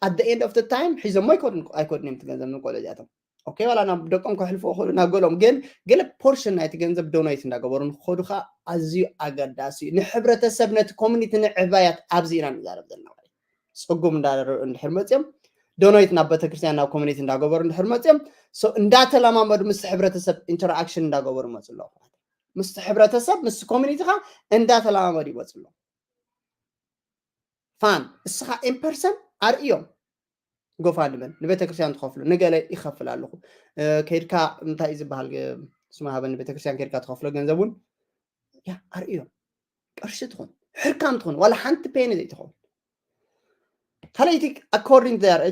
at the end of the time ሒዞሞ ኣይኮድን ኣይኮድን እዮም እቲ ገንዘብ ንቆልዑ እዚኣቶም። ኦኬ፣ ዋላ ናብ ደቆም ከሕልፎ ይኽእሉ ናብ ገሎም፣ ግን ገለ ፖርሽን ናይቲ ገንዘብ ዶኔት እንዳገበሩ ንክኸዱ ከዓ ኣዝዩ ኣገዳሲ እዩ። ንሕብረተሰብ ነቲ ኮሚኒቲ ንዕባያት ኣብዚ ኢና ንዛረብ ዘለና ማለት እዩ። ፀጉም እንዳደረሩ እንድሕር መፅኦም ዶኔት ናብ ቤተክርስትያን ናብ ኮሚኒቲ እንዳገበሩ እንድሕር መፅኦም እንዳተለማመዱ ምስ ሕብረተሰብ ኢንተራክሽን እንዳገበሩ ይመፁ ኣለዉ። ምስ ሕብረተሰብ ምስ ኮሚኒቲኻ እንዳተለማመዱ ይመፁ ኣለዉ። ፋን እስኻ ኢምፐርሰን ኣርእዮም። ጎፋንድመን ንቤተክርስትያን ትኸፍሉ ንገለ ይኸፍል ኣለኹ ከይድካ እንታይ እዩ ዝበሃል ስማሃበ ንቤተክርስትያን ከይድካ ትኸፍሎ ገንዘብ እውን ኣርእዮም። ቅርሺ ትኹን ሕርካም ትኹን ዋላ ሓንቲ ፔኒ ዘይትኸውን ካልኣይቲ ኣኮርዲንግ ር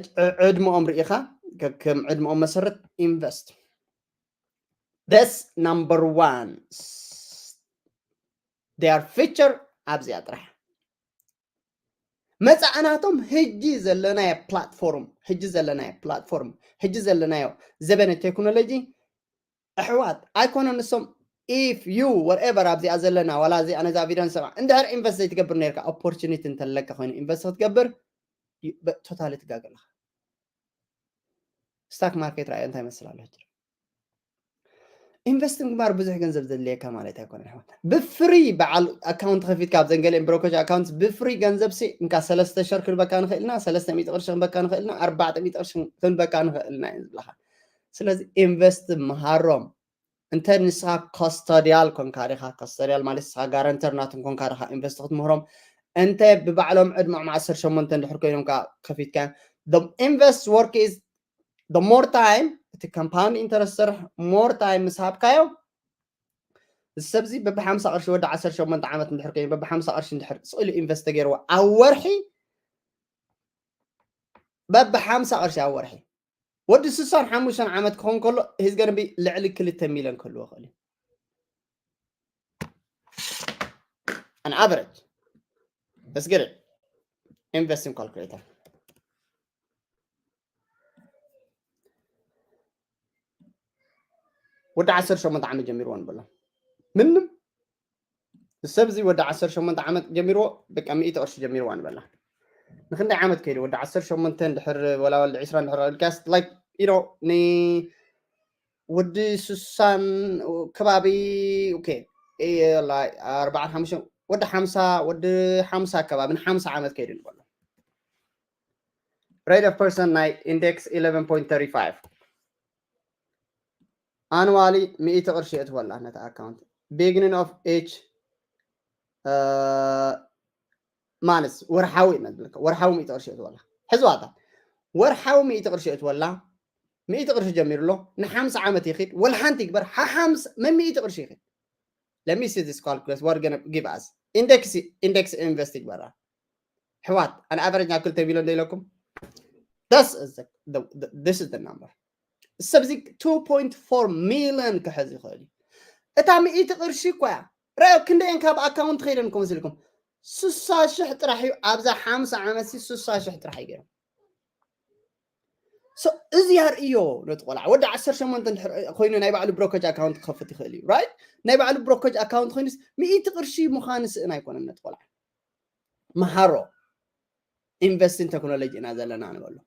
ዕድመኦም ርኢኻ ከም ዕድመኦም መሰረት ኢንቨስት ስ number one ር ፊቸር ኣብዚኣ ጥራሕ መፃእናቶም ህጂ ዘለናዮ ፕላትፎርም ህጂ ዘለናዮ ፕላትፎርም ህጂ ዘለናዮ ዘበነ ቴክኖሎጂ ኣሕዋት ኣይኮነ ንሶም if you whatever ኣብዚኣ ዘለና ዋላ እዚኣ ነዛ ቪድዮ ንሰማዕ እንድሕር ኢንቨስት ዘይትገብር ነርካ ኦፖርቹኒቲ እንተለካ ኮይኑ ኢንቨስት ክትገብር ቶታሊ ትጋገ ኣለካ። ስታክ ማርኬት ርኣዮ እንታይ መስል ኣሎ ኢንቨስት ምግባር ብዙሕ ገንዘብ ዘድልየካ ማለት ኣይኮነን። ብፍሪ በዓል ኣካውንት ከፊትካ ኣብ ዘንገሊአን ብሮኮች ኣካውንት ብፍሪ ገንዘብ ሲ እንካ ሰለስተ ሸር ክንበካ ንኽእልና ሰለስተ ሚእቲ ቅርሺ ክንበካ ንኽእልና ኣርባዕተ ሚእቲ ቅርሺ ክንበካ ንኽእልና እዩ ዝብለካ። ስለዚ ኢንቨስት ምሃሮም እንተ ንስኻ ኮስተዲያል ኮንካ ዲኻ ኮስተዲያል ማለት ንስኻ ጋረንተር ናቶም ኮንካ ዲኻ ኢንቨስት ክትምህሮም እንተ ብባዕሎም ዕድመኦም ዓሰርተ ሸሞንተ እንድሕር ኮይኖም ከፊትካ ኢንቨስት ወርክ ኢዝ the more time እቲ compound interest ስርሕ more time ምስ ሃብካዮ እዚ ሰብዚ በቢ ሓምሳ ቅርሺ ወዲ ዓሰርተ ሸሞንተ ዓመት እንድሕር ኮይኑ በቢ ሓምሳ ቅርሺ እንድሕር ስቕ ኢሉ ኢንቨስት ተገይርዎ ኣብ ወርሒ በብ ሓምሳ ቅርሺ ኣብ ወርሒ። ወዲ ስሳን ሓሙሽተን ዓመት ክኾን ከሎ he's gonna be ልዕሊ ክልተ ሚልዮን ክህልዎ ይኽእል እዩ። An average. Let's get it. Investing calculator. ወዲ ዓሰርተ ሸሞንተ ዓመት ጀሚርዎ ንበሎ። ምንም ሰብ እዚ ወዲ ዓሰርተ ሸሞንተ ዓመት ጀሚርዎ፣ በቃ ሚእቲ ቅርሺ ጀሚርዋ ንበላ። ንክንደይ ዓመት ከይዱ? ወዲ ዓሰርተ ሸሞንተ እንድሕር፣ ወላ ወዲ ዕስራ እንድሕር ኢልካስ፣ like, you know፣ ን ወዲ ስሳን ከባቢ፣ okay፣ ኣርባዓን ሓሙሽተን፣ ወዲ ሓምሳ፣ ወዲ ሓምሳ ከባቢ፣ ንሓምሳ ዓመት ከይዱ ንበሎ። Rate of percent ናይ index eleven point thirty-five። Annually ሚእቲ ቅርሺ የእትወላ ነቲ ኣካውንት። Beginning of each month፣ ወርሓዊ ኢና ዝብለካ፣ ወርሓዊ ሚእቲ ቅርሺ የእትወላ። ሕዝዋታ፣ ወርሓዊ ሚእቲ ቅርሺ የእትወላ። ሚእቲ ቅርሺ ጀሚሩ ኣሎ፣ ንሓምሳ ዓመት ይኺድ፣ ወላ ሓንቲ ይግበር፣ ሓሓምስ መሚእቲ ቅርሺ ይኺድ። Let me see this calculator, what gonna give us index. Index invest ይግበራ። ሕዋት፣ ኣን ኣቨሬጅ ናብ ክልተ ሚልዮን ዶ ኢለኩም? This is the, the, the, this is the number። ሰብዚ two point four ሚልዮን ክሕዝ ይኽእል እዩ። እታ ሚእቲ ቅርሺ እኮ እያ። ረኣዮ፣ ክንደየን ካብ ኣካውንት ከይደን እኮ መስልኩም? ስሳ ሽሕ ጥራሕ እዩ። ኣብዛ ሓምሳ ዓመት ሲ ስሳ ሽሕ ጥራሕ እዩ ገይሮም። So፣ እዚ ኣርእዮ ነቲ ቆልዓ። ወዲ ዓሰርተ ሸሞንተ እንድሕር ኮይኑ ናይ ባዕሉ ብሮከጅ ኣካውንት ክኸፍት ይኽእል እዩ፣ right? ናይ ባዕሉ ብሮከጅ ኣካውንት ኮይኑስ ሚእቲ ቅርሺ ምዃን ስእን ኣይኮነን ነቲ ቆልዓ። መሃሮ። ኢንቨስት ኢን ቴክኖሎጂ ኢና ዘለና ንበሎ።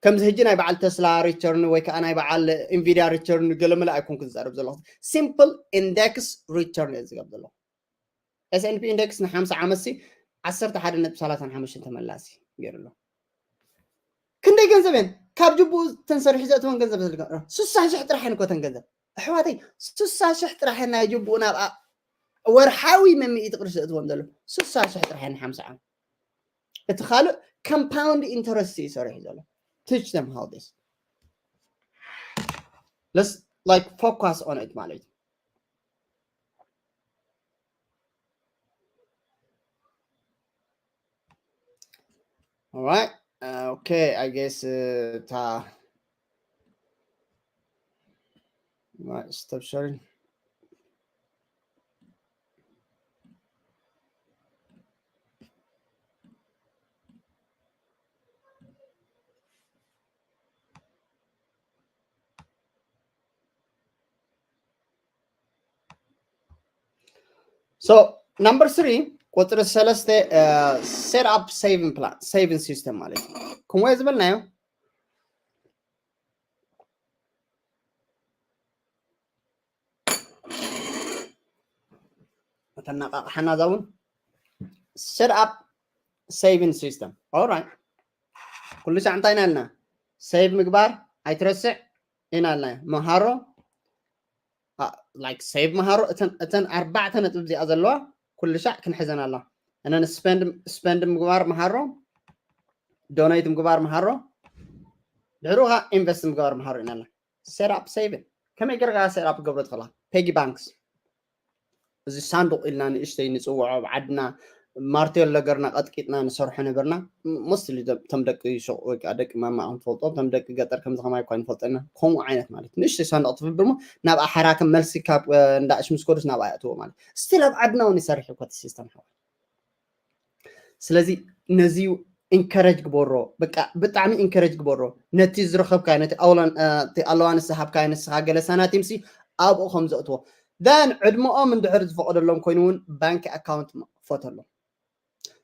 ከምዚ ሕጂ ናይ በዓል ተስላ ሪቸርን ወይ ከዓ ናይ በዓል ኢንቪድያ ሪቸርን ገለመለ ኣይኮንኩ ዝዛረብ ዘለኹ። ሲምፕል ኢንደክስ ሪቸርን እየ ዝገብ ዘለኹ። S and P ኢንደክስ ንሓምሳ ዓመት ሲ ዓሰርተ ሓደ ነጥቢ ሰላሳ ሓሙሽተ ተመላሲ ገይሩ ኣሎ። ክንደይ ገንዘብ እየን ካብ ጅቡኡ ተንሰርሒ ዘእትወን ገንዘብ ስልካ? ስሳ ሽሕ ጥራሕ እየን እኮ ተን ገንዘብ። ኣሕዋተይ፣ ስሳ ሽሕ ጥራሕ እየን ናይ ጅቡኡ ናብ ኣ-፣ ወርሓዊ መሚእቲ ቅርሺ ዘእትወን ዘሎ። ስሳ ሽሕ ጥራሕ እየን ሓምሳ ዓመት። እቲ ካልእ ኮምፓውንድ ኢንተረስት እዩ ሰሪሑ ዘሎ። Teach them how this. Let's, like, focus on it ማለት እዩ። All right. Uh, okay, I guess, uh, ta-, right, stop sharing. So, number three፣ ቁፅሪ ሰለስተ፣ set up saving plan፣ saving system ማለት እዩ። ከምኡ ዝበልናዮ፣ ኣተናቃቕሓና እዛ እውን፣ set up saving system። All right። ኩሉ ሻዕ እንታይ ኢና ኢልና? ሴቭ ምግባር ኣይትረስዕ ኢና ኢልና። መሃሮ፣ like፣ ሴቭ መሃሮ፣ እተን፣ እተን ኣርባዕተ ነጥቢ እዚኣ ዘለዋ ኩሉ ሻዕ ክንሕዘን ኣላ። እነን ስፐንድ፣ ስፐንድ ምግባር መሃሮ፣ ዶኔት ምግባር መሃሮ፣ ድሕሩ ኸዓ ኢንቨስት ምግባር መሃሮ ኢና ኢልና። Set up saving። ከመይ ጌርካ set up ክገብሮ ትኽእላ? ፔጊ ባንክስ። እዚ ሳንዱቕ ኢልና ንእሽተይ ንጽውዖ፣ ኣብ ዓድና ማርቴል ነገርና ቀጥቂጥና ንሰርሖ ነበርና። ሞስትሊ እቶም ደቂ ሹቕ ወይ ከዓ ደቂ ማማ እዮም ትፈልጦ፣ እቶም ደቂ ገጠር ከምዚ ከማይ እኳ ንፈልጠና። ከምኡ ዓይነት ማለት ንእሽተይ ሳንዱቕ ትፍብር እሞ ናብ ኣሓራ ከም መልሲ ካብ፣ እ፣ እንዳ እሽ ምስ ከዱስ ናብኣ የእትዎ ማለት። ስቲል ኣብ ዓድና እውን ይሰርሕ እኮ እቲ ሲስተም ሓዋ። ስለዚ ነዚ ኢንከረጅ ግበሮ፣ በቃ ብጣዕሚ ኢንከረጅ ግበሮ። ነቲ ዝረኸብካዮ፣ ነቲ ኣውላን-፣ እ፣ እቲ ኣለዋንስ ዝሃብካዮ ንስኻ ገለ ሳናቲምሲ ኣብኡ ከም ዘእትዎ። Then ዕድመኦም እንድሕር ዝፈቐደሎም ኮይኑ እውን ባንክ ኣካውንት ክፈተሎም።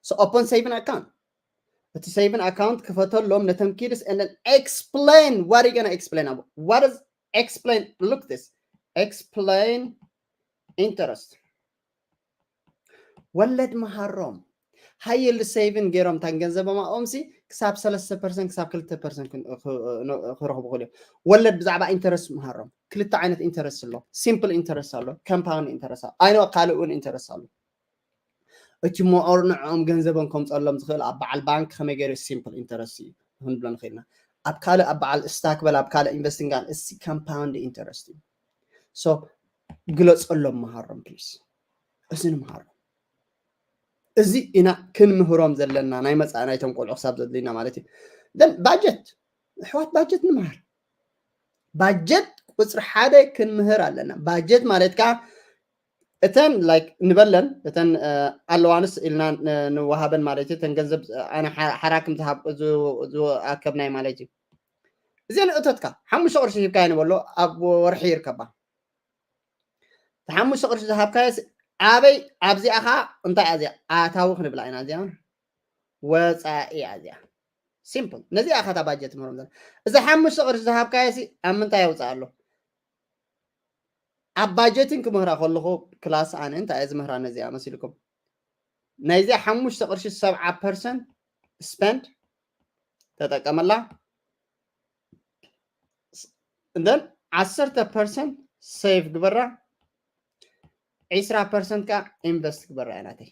So open saving account። እቲ ሴቪን ኣካውንት ክፈተሎም ነቶም ኪድስ and then explain what you gonna explain about. What is explain? Look this. Explain interest። ወለድ መሃሮም። ሃይ ይልድ ሴቪን ገይሮም ታን ገንዘቦም ኣብኦምሲ ክሳብ ሰለስተ ፐርሰንት ክሳብ ክልተ ፐርሰንት ክን-፣ ክ-፣ ን-፣ ክረኽቡ ክእሉ እዮም። ወለድ ብዛዕባ ኢንተረስት መሃሮም። ክልተ ዓይነት ኢንተረስት ኣሎ። ሲምፕል ኢንተረስት ኣሎ፣ ኮምፓውንድ ኢንተረስት ኣሎ። ኣይኖ ካልእ እውን ኢንተረስት ኣሎ። እቲ ሞር ንዕኦም ገንዘቦም ከምፀሎም ዝኽእል ኣብ በዓል ባንክ ከመይ ገይሩ ሲምፕል ኢንተረስት እዩ ክንብሎ ንኽእል ኢና። ኣብ ካልእ ኣብ በዓል ስታክ በል ኣብ ካልእ ኢንቨስቲንግ ኣን እሲ ኮምፓውንድ ኢንተረስት እዩ። ሶ ግለፀሎም መሃሮም ፕሊስ። እዚ ንምሃሮም። እዚ ኢና ክንምህሮም ዘለና ናይ መጻኢ ናይቶም ቆልዑ ክሳብ ዘድልዩና ማለት እዩ። then budget ኣሕዋት budget ንምሃር። budget ቁፅሪ ሓደ ክንምህር ኣለና። budget ማለት ከዓ እተን like ንበለን እተን ኣለዋንስ ኢልና ንወሃበን ማለት እዩ። እተን ገንዘብ ኣነ ሓራክም ዝኣከብናይ ማለት እዩ። እዚአን እቶትካ ሓሙሽተ ቅርሺ ሂብካዮ ንበሎ ኣብ ወርሒ ይርከባ። ሓሙሽተ ቅርሺ ዝሃብካዮ ኣበይ ኣብዚኣ ከዓ እንታይ እዚኣ ኣታዊ ክንብላ ኢና እዚኣ ወፃኢ እያ እዚኣ። simple ነዚኣ ካታ budget ምህሮም ዘለ እዚ ሓሙሽተ ቅርሺ ዝሃብካዮ ሲ ኣብ ምንታይ የውፅእ ኣሎ? ኣብ budgeting ክምህራ ከለኹ ክላስ ኣነ እንታይ እየ ዝምህራ ነዚኣ መሲልኩም? ናይዚኣ ሓሙሽተ ቅርሺ ሰብዓ percent spend ተጠቀመላ። then ዓሰርተ percent save ግበራ፣ ዕስራ percent ከዓ invest ግበራ እያ ናተይ።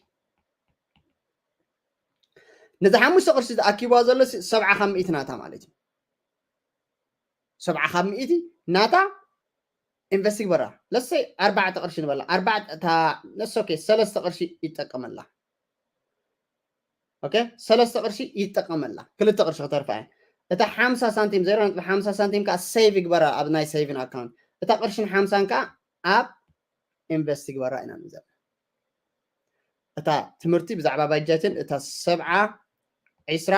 ነዚ ሓሙሽተ ቅርሺ ዝኣኪብዋ ዘሎ ሰብዓ ካብ ሚእቲ ናታ ማለት እዩ። ሰብዓ ካብ ሚእቲ ናታ invest ግበራ። ለሰይ ኣርባዕተ ቅርሺ ንበላ ኣርባዕተ እታ ነሶኬ ሰለስተ ቅርሺ ይጠቀመላ። okay ሰለስተ ቅርሺ ይጠቀመላ፣ ክልተ ቅርሺ ክተርፋ እያ። እታ ሓምሳ ሳንቲም ዜሮ ነጥቢ ሓምሳ ሳንቲም ከዓ save ይግበራ ኣብ ናይ saving account። እታ ቅርሽን ሓምሳን ከዓ ኣብ invest ይግበራ ኢና ንዘብ እታ ትምህርቲ ብዛዕባ budgeting እታ ሰብዓ ዕስራ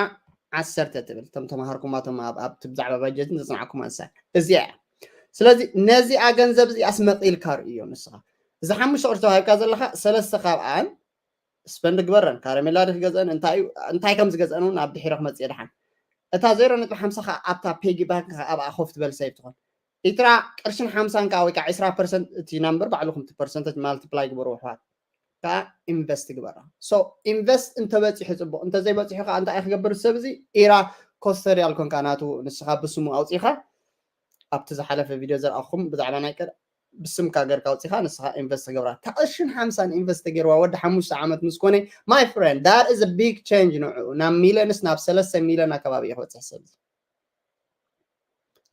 ዓሰርተ ትብል እቶም ተምሃርኩማ እቶም ኣብቲ ብዛዕባ budgeting ዘፅናዕኩማ ንሳ እዚኣ እያ። ስለዚ ነዚኣ ገንዘብ እዚኣስ መቂልካ ርእዮ ንስኻ። እዚ ሓሙሽተ ቅርሺ ተዋሂብካ ዘለካ ሰለስተ ካብኣን spend ግበረን፣ ካረሜላ ድክ ገዝአን እንታይ ከም ዝገዝአን እውን ኣብ ድሒረ ክመፅእ ደሓን። እታ ዜሮ ነጥቢ ሓምሳ ከዓ ኣብታ piggy bank ኣብኣ ኮፍ ትበል save ትኾን። ኢትራ ቅርሽን ሓምሳን ከዓ ወይ ከዓ ዕስራ percent እቲ number ባዕልኹም እቲ percentage multiply ግበሩ ኣሕዋት። ከዓ invest ግበራ። so invest እንተበፂሑ ፅቡቅ፣ እንተዘይበፂሑ ከዓ እንታይ ክገብር ሰብ እዚ ኢራ ኮስተር ያልኮንካ ናቱ ንስኻ ብስሙ ኣውፂኻ ኣብቲ ዝሓለፈ ቪድዮ ዘርኣኹም ብዛዕባ ናይ ቀር ብስምካ ገርካ ኣውፂኻ ንስኻ invest ተገብራ። እታ ቅርሽን ሓምሳን invest ተገይርዋ ወዲ ሓሙሽተ ዓመት ምስ ኮነ my friend that is a big change ንዕኡ ናብ ሚለንስ ናብ ሰለስተ ሚለዮን ኣከባቢ እዩ ክበፅሕ ሰብ እዚ።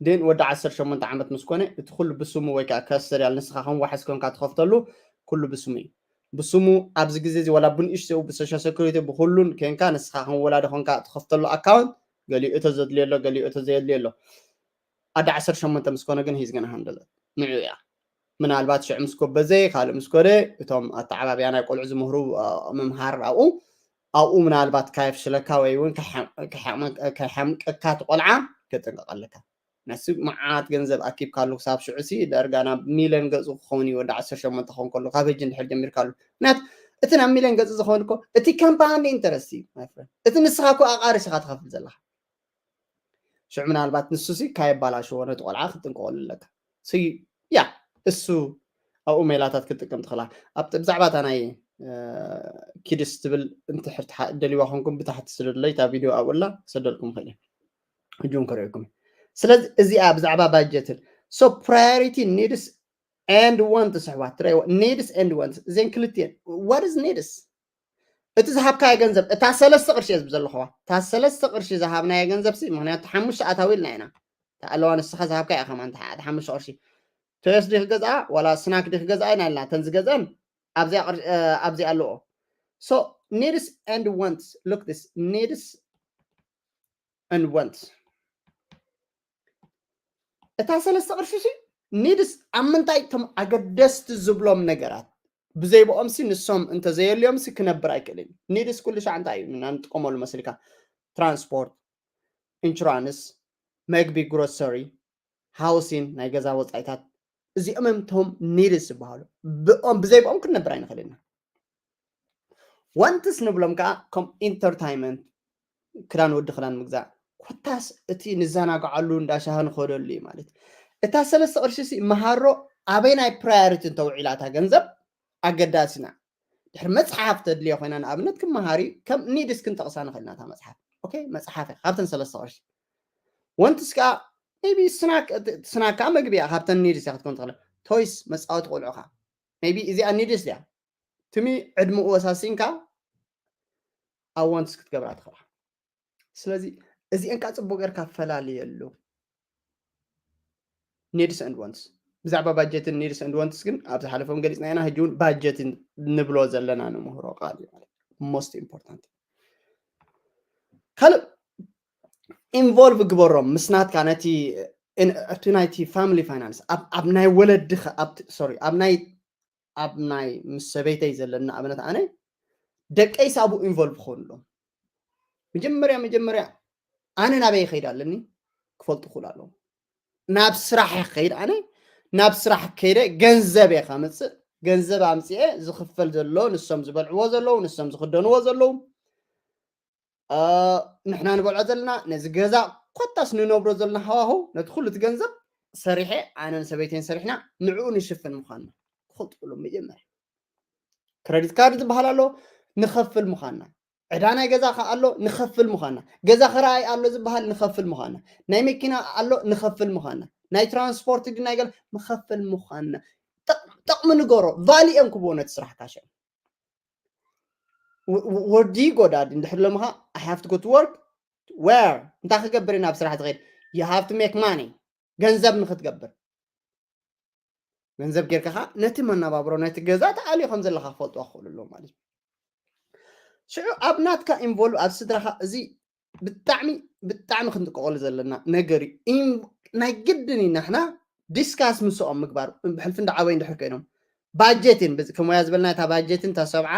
then ወዲ ዓሰርተ ሸሞንተ ዓመት ምስ ኮነ እቲ ኩሉ ብስሙ ወይ ከዓ ከስተርያል ንስኻ ከም ዋሕስ ኮንካ ትኸፍተሉ ኩሉ ብስሙ እዩ። ብስሙ ኣብዚ ግዜ እዚ ወላ ብንእሽተኡ ብሶሻል ሴኩሪቲ ብኩሉን ኮንካ ንስኻ ከም ወላዲ ኮንካ ትኸፍተሉ ኣካውንት ገሊኡ እቶ ዘድልዮ ኣሎ ገሊኡ እቶ ዘየድልዮ ኣሎ። ኣደ ዓሰርተ ሸሞንተ ምስ ኮነ ግን he's gonna handle it ንዑ እያ። ምናልባት ሽዑ ምስ ኮበዘ ካልእ ምስ ኮነ እቶም ኣተዓባብያ ናይ ቆልዑ ዝምህሩ ምምሃር ኣብኡ ኣብኡ ምናልባት ካየፍሽለካ ወይ እውን ከይሓምቀካ እቲ ቆልዓ ከጠንቀቀለካ። ነሲ መዓት ገንዘብ ኣኪብካሉ ክሳብ ሽዑ ሲ ዳርጋ ናብ ሚልዮን ገፁ ክኸውን እዩ። ወዲ ዓሰርተ ሸሞንተ ክኸውን ከሎ ካብ ህጂ እንድሕር ጀሚርካሉ ምክንያቱ እቲ ናብ ሚልዮን ገፁ ዝኸውን እኮ እቲ compound interest እዩ። እቲ ንስኻ እኮ ኣቃሪስኻ ትኸፍል ዘለካ ሽዑ ምናልባት ንሱ ሲ ካየባላሽዎ ነቲ ቆልዓ ክትጥንቀቀሉ ኣለካ። ያ እሱ ኣብኡ ሜላታት ክትጥቀም ትኽእላ። ኣብቲ ብዛዕባ እታ ናይ ኪድስ ትብል እንድሕር ደልይዋ ኮንኩም ብታሕቲ ስደዱለይ፣ እታ ቪድዮ ኣብኡ ኣላ ክሰደልኩም ይኽእል እየ። ሕጂ እውን ከርእየኩም እየ። ስለዚ እዚኣ ብዛዕባ ባጀትን so priority needs and wants ኣሕዋት ትረእይዎ needs and wants እዘን ክልቲኤን what is needs እቲ ዝሃብካዮ ገንዘብ እታ ሰለስተ ቅርሺ እየ ዝብ ዘለኹዋ እታ ሰለስተ ቅርሺ ዝሃብናዮ ገንዘብ ሲ ምክንያቱ ሓሙሽተ ኣታዊ ኢልና ኢና ኣለዋ ንስኻ ዝሃብካያ ከማን ሓሙሽተ ቅርሺ ቶዮስ ዲ ክገዝኣ ዋላ ስናክ ዲ ክገዝኣ ኢና ኢልና እተን ዝገዝአን ኣብዚኣ ኣለዎ so needs and wants look this needs and wants እታ ሰለስተ ቅርሺ ሲ ኒድስ ኣብ ምንታይ እቶም ኣገደስቲ ዝብሎም ነገራት ብዘይብኦም ሲ ንሶም እንተዘየልዮም ሲ ክነብር ኣይክእልን ኒድስ ኩሉ ሻዕ እንታይ እዩ ንጥቀመሉ መስልካ ትራንስፖርት ኢንሹራንስ መግቢ ግሮሰሪ ሃውሲን ናይ ገዛ ወፃኢታት እዚኦም እቶም ኒድስ ዝበሃሉ ብኦም ብዘይብኦም ክንነብር ኣይንኽእልና ዋንትስ ንብሎም ከዓ ከም ኢንተርታይመንት ክዳን ወዲ ክዳን ምግዛእ ኮታስ እቲ ንዘናግዓሉ እንዳሻሂ ንኸደሉ እዩ ማለት እታ ሰለስተ ቅርሺ ሲ መሃሮ ኣበይ ናይ ፕራዮሪቲ እንተውዒላታ ገንዘብ ኣገዳሲና ድሕሪ መፅሓፍ ተድልዮ ኮይና ንኣብነት ክመሃሪ ከም ኒድስ ክንጠቕሳ ንኽእልና እታ መፅሓፍ ኦኬ መፅሓፍ እያ ካብተን ሰለስተ ቅርሺ ወንትስ ከዓ ቢ ስናካ መግቢ እያ ካብተን ኒድስ እያ ክትኮን ትኽእል ቶይስ መፃወቲ ቆልዑኻ ቢ እዚኣ ኒድስ እያ ትሚ ዕድሚኡ ወሳሲንካ ኣብ ወንትስ ክትገብራ ትኽእላ ስለዚ እዚአን ከዓ ፅቡቅ ጌርካ ፈላልየሉ needs and wants ብዛዕባ ባጀትን needs and wants ግን ኣብ ዝሓለፎም ገሊፅና ኢና ሕጂ እውን ባጀትን ንብሎ ዘለና ንምህሮ ቃል እዩ ማለት most important ካልእ ኢንቮልቭ ግበሮም ምስ ናትካ ነቲ እቲ ናይቲ ፋሚሊ ፋይናንስ ኣብ ናይ ወለድኻ ሶሪ ኣብ ናይ ኣብ ናይ ምስ ሰበይተይ ዘለና ኣብነት ኣነ ደቀይ ሳብኡ ኢንቮልቭ ክኾኑ ኣለዎም። መጀመርያ መጀመርያ ኣነ ናበይ ይኸይድ ኣለኒ ክፈልጡ ክኽእሉ ኣለዎም። ናብ ስራሕ ይኸይድ ኣነ ናብ ስራሕ ከይደ ገንዘብ እየ ከምፅእ ገንዘብ ኣምፅኤ ዝኽፈል ዘሎ ንሶም ዝበልዕዎ ዘለዉ ንሶም ዝኽደንዎ ዘለዉ ንሕና ንበልዖ ዘለና ነዚ ገዛ ኮታስ ንነብሮ ዘለና ሃዋህው ነቲ ኩሉ እቲ ገንዘብ ሰሪሐ ኣነን ሰበይተን ሰሪሕና ንዕኡ ንሽፍን ምዃንና ክፈልጡ ኣለዎም። መጀመርያ ክረዲት ካርድ ዝበሃል ኣሎ ንኸፍል ምዃንና ዕዳ ናይ ገዛ ከ ኣሎ ንኸፍል ምዃንና ገዛ ክረኣይ ኣሎ ዝበሃል ንኸፍል ምዃንና ናይ መኪና ኣሎ ንኸፍል ምዃንና ናይ ትራንስፖርት ድናይ ገለ ንኸፍል ምዃንና ጠቕሚ ንገሮ ቫሊኦም ክብዎ ነቲ ስራሕ ካሸ ወዲ ጎዳድ እንድሕር ለምኻ I have to go to work where እንታይ ክገብር ናብ ስራሕ ዝኸድ you have to make money ገንዘብ ንክትገብር ገንዘብ ጌርካ ከዓ ነቲ መናባብሮ ነቲ ገዛ ተኣልዮ ከም ዘለካ ክፈልጥዋ ክኽእሉ ኣለዎ ማለት እዩ። ሽዑ ኣብ ናትካ ኢንቮልቭ ኣብ ስድራካ እዚ ብጣዕሚ ብጣዕሚ ክንጥቀቀሉ ዘለና ነገር እዩ። ናይ ግድን እዩ ናሕና ዲስካስ ምስኦም ምግባር ብሕልፊ እንዳ ዓበይ እንድሕር ኮይኖም ባጀትን ከም ወያ ዝበልና እታ ባጀትን እታ ሰብዓ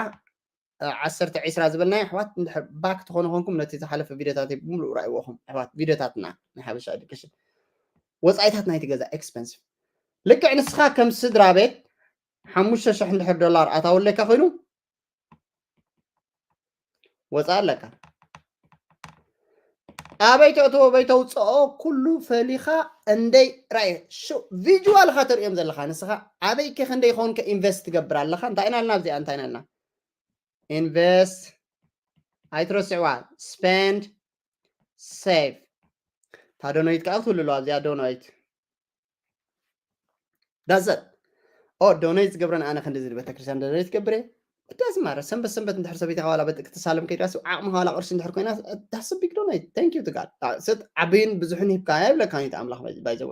ዓሰርተ ዒስራ ዝበልና ኣሕዋት እንድሕር ባክ ትኾኑ ኮንኩም ነቲ ዝሓለፈ ቪዲዮታት ብምሉእ ራእይዎኹም ኣሕዋት ቪዲዮታትና ናይ ሓበሻ ኤዱኬሽን ወፃኢታት ናይቲ ገዛ ኤክስፐንሲቭ ልክዕ ንስኻ ከም ስድራ ቤት ሓሙሽተ ሽሕ እንድሕር ዶላር ኣታወለካ ኮይኑ ወፃ ኣለካ ኣበይ ተእትዎ ኣበይ ተውፅኦ ኩሉ ፈሊኻ እንደይ ራእየ ቪጁዋልካ ተርእዮም ዘለካ ንስኻ ኣበይ ከ ክንደይ ይኸውን ከ ኢንቨስት ትገብር ኣለካ እንታይ ኢና ልና ኣብዚኣ እንታይ ኢና ልና ኢንቨስት ኣይትረስዕዋ spend save እታ ዶኖይት ከዓ ክትህሉ ኣለዋ እዚኣ ዶኖይት ዳዘት ኦ ዶኔት ዝገብረን ኣነ ክንዲ ዝብል ቤተክርስትያን ዶኔት ገብረ ዳዝ ማረ ሰንበት ሰንበት እንድሕር ሰበይትኻ ዋላ በጥቂ ትሳለም ከይዳስ ዓቕሚ ዋላ ቅርሺ እንድሕር ኮይና that's a big donate thank you to God ስት ዓብይን ብዙሕን ሂብካ ይብለካ ኒት ኣምላኽ ባይዘወ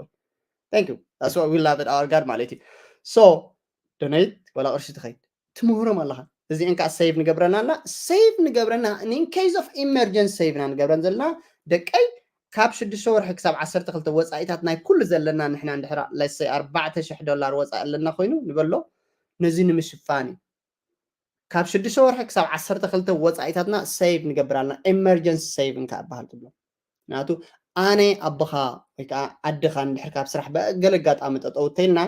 thank you that's what we love it our God ማለት እዩ so ዶኔት ዋላ ቅርሺ ትኸይድ ትምህሮም ኣለኻ እዚአን ከዓ save ንገብረና ኣለና save ንገብረና in case of emergency save ኢና ንገብረን ዘለና ደቀይ ካብ ሽዱሽተ ወርሒ ክሳብ ዓሰርተ ክልተ ወፃኢታት ናይ ኩሉ ዘለና ንሕና እንድሕራ let's say ኣርባዕተ ሽሕ ዶላር ወፃኢ ኣለና ኮይኑ ንበሎ ነዚ ንምሽፋን እዩ ካብ ሽዱሽተ ወርሒ ክሳብ ዓሰርተ ክልተ ወፃኢታትና save ንገብር ኣለና emergency save እንካ እበሃል ትብሎ ምክንያቱ ኣነ ኣቦኻ ወይ ከዓ ኣድኻ እንድሕር ካብ ስራሕ በገለ ኣጋጣሚ ጠጠው ተልና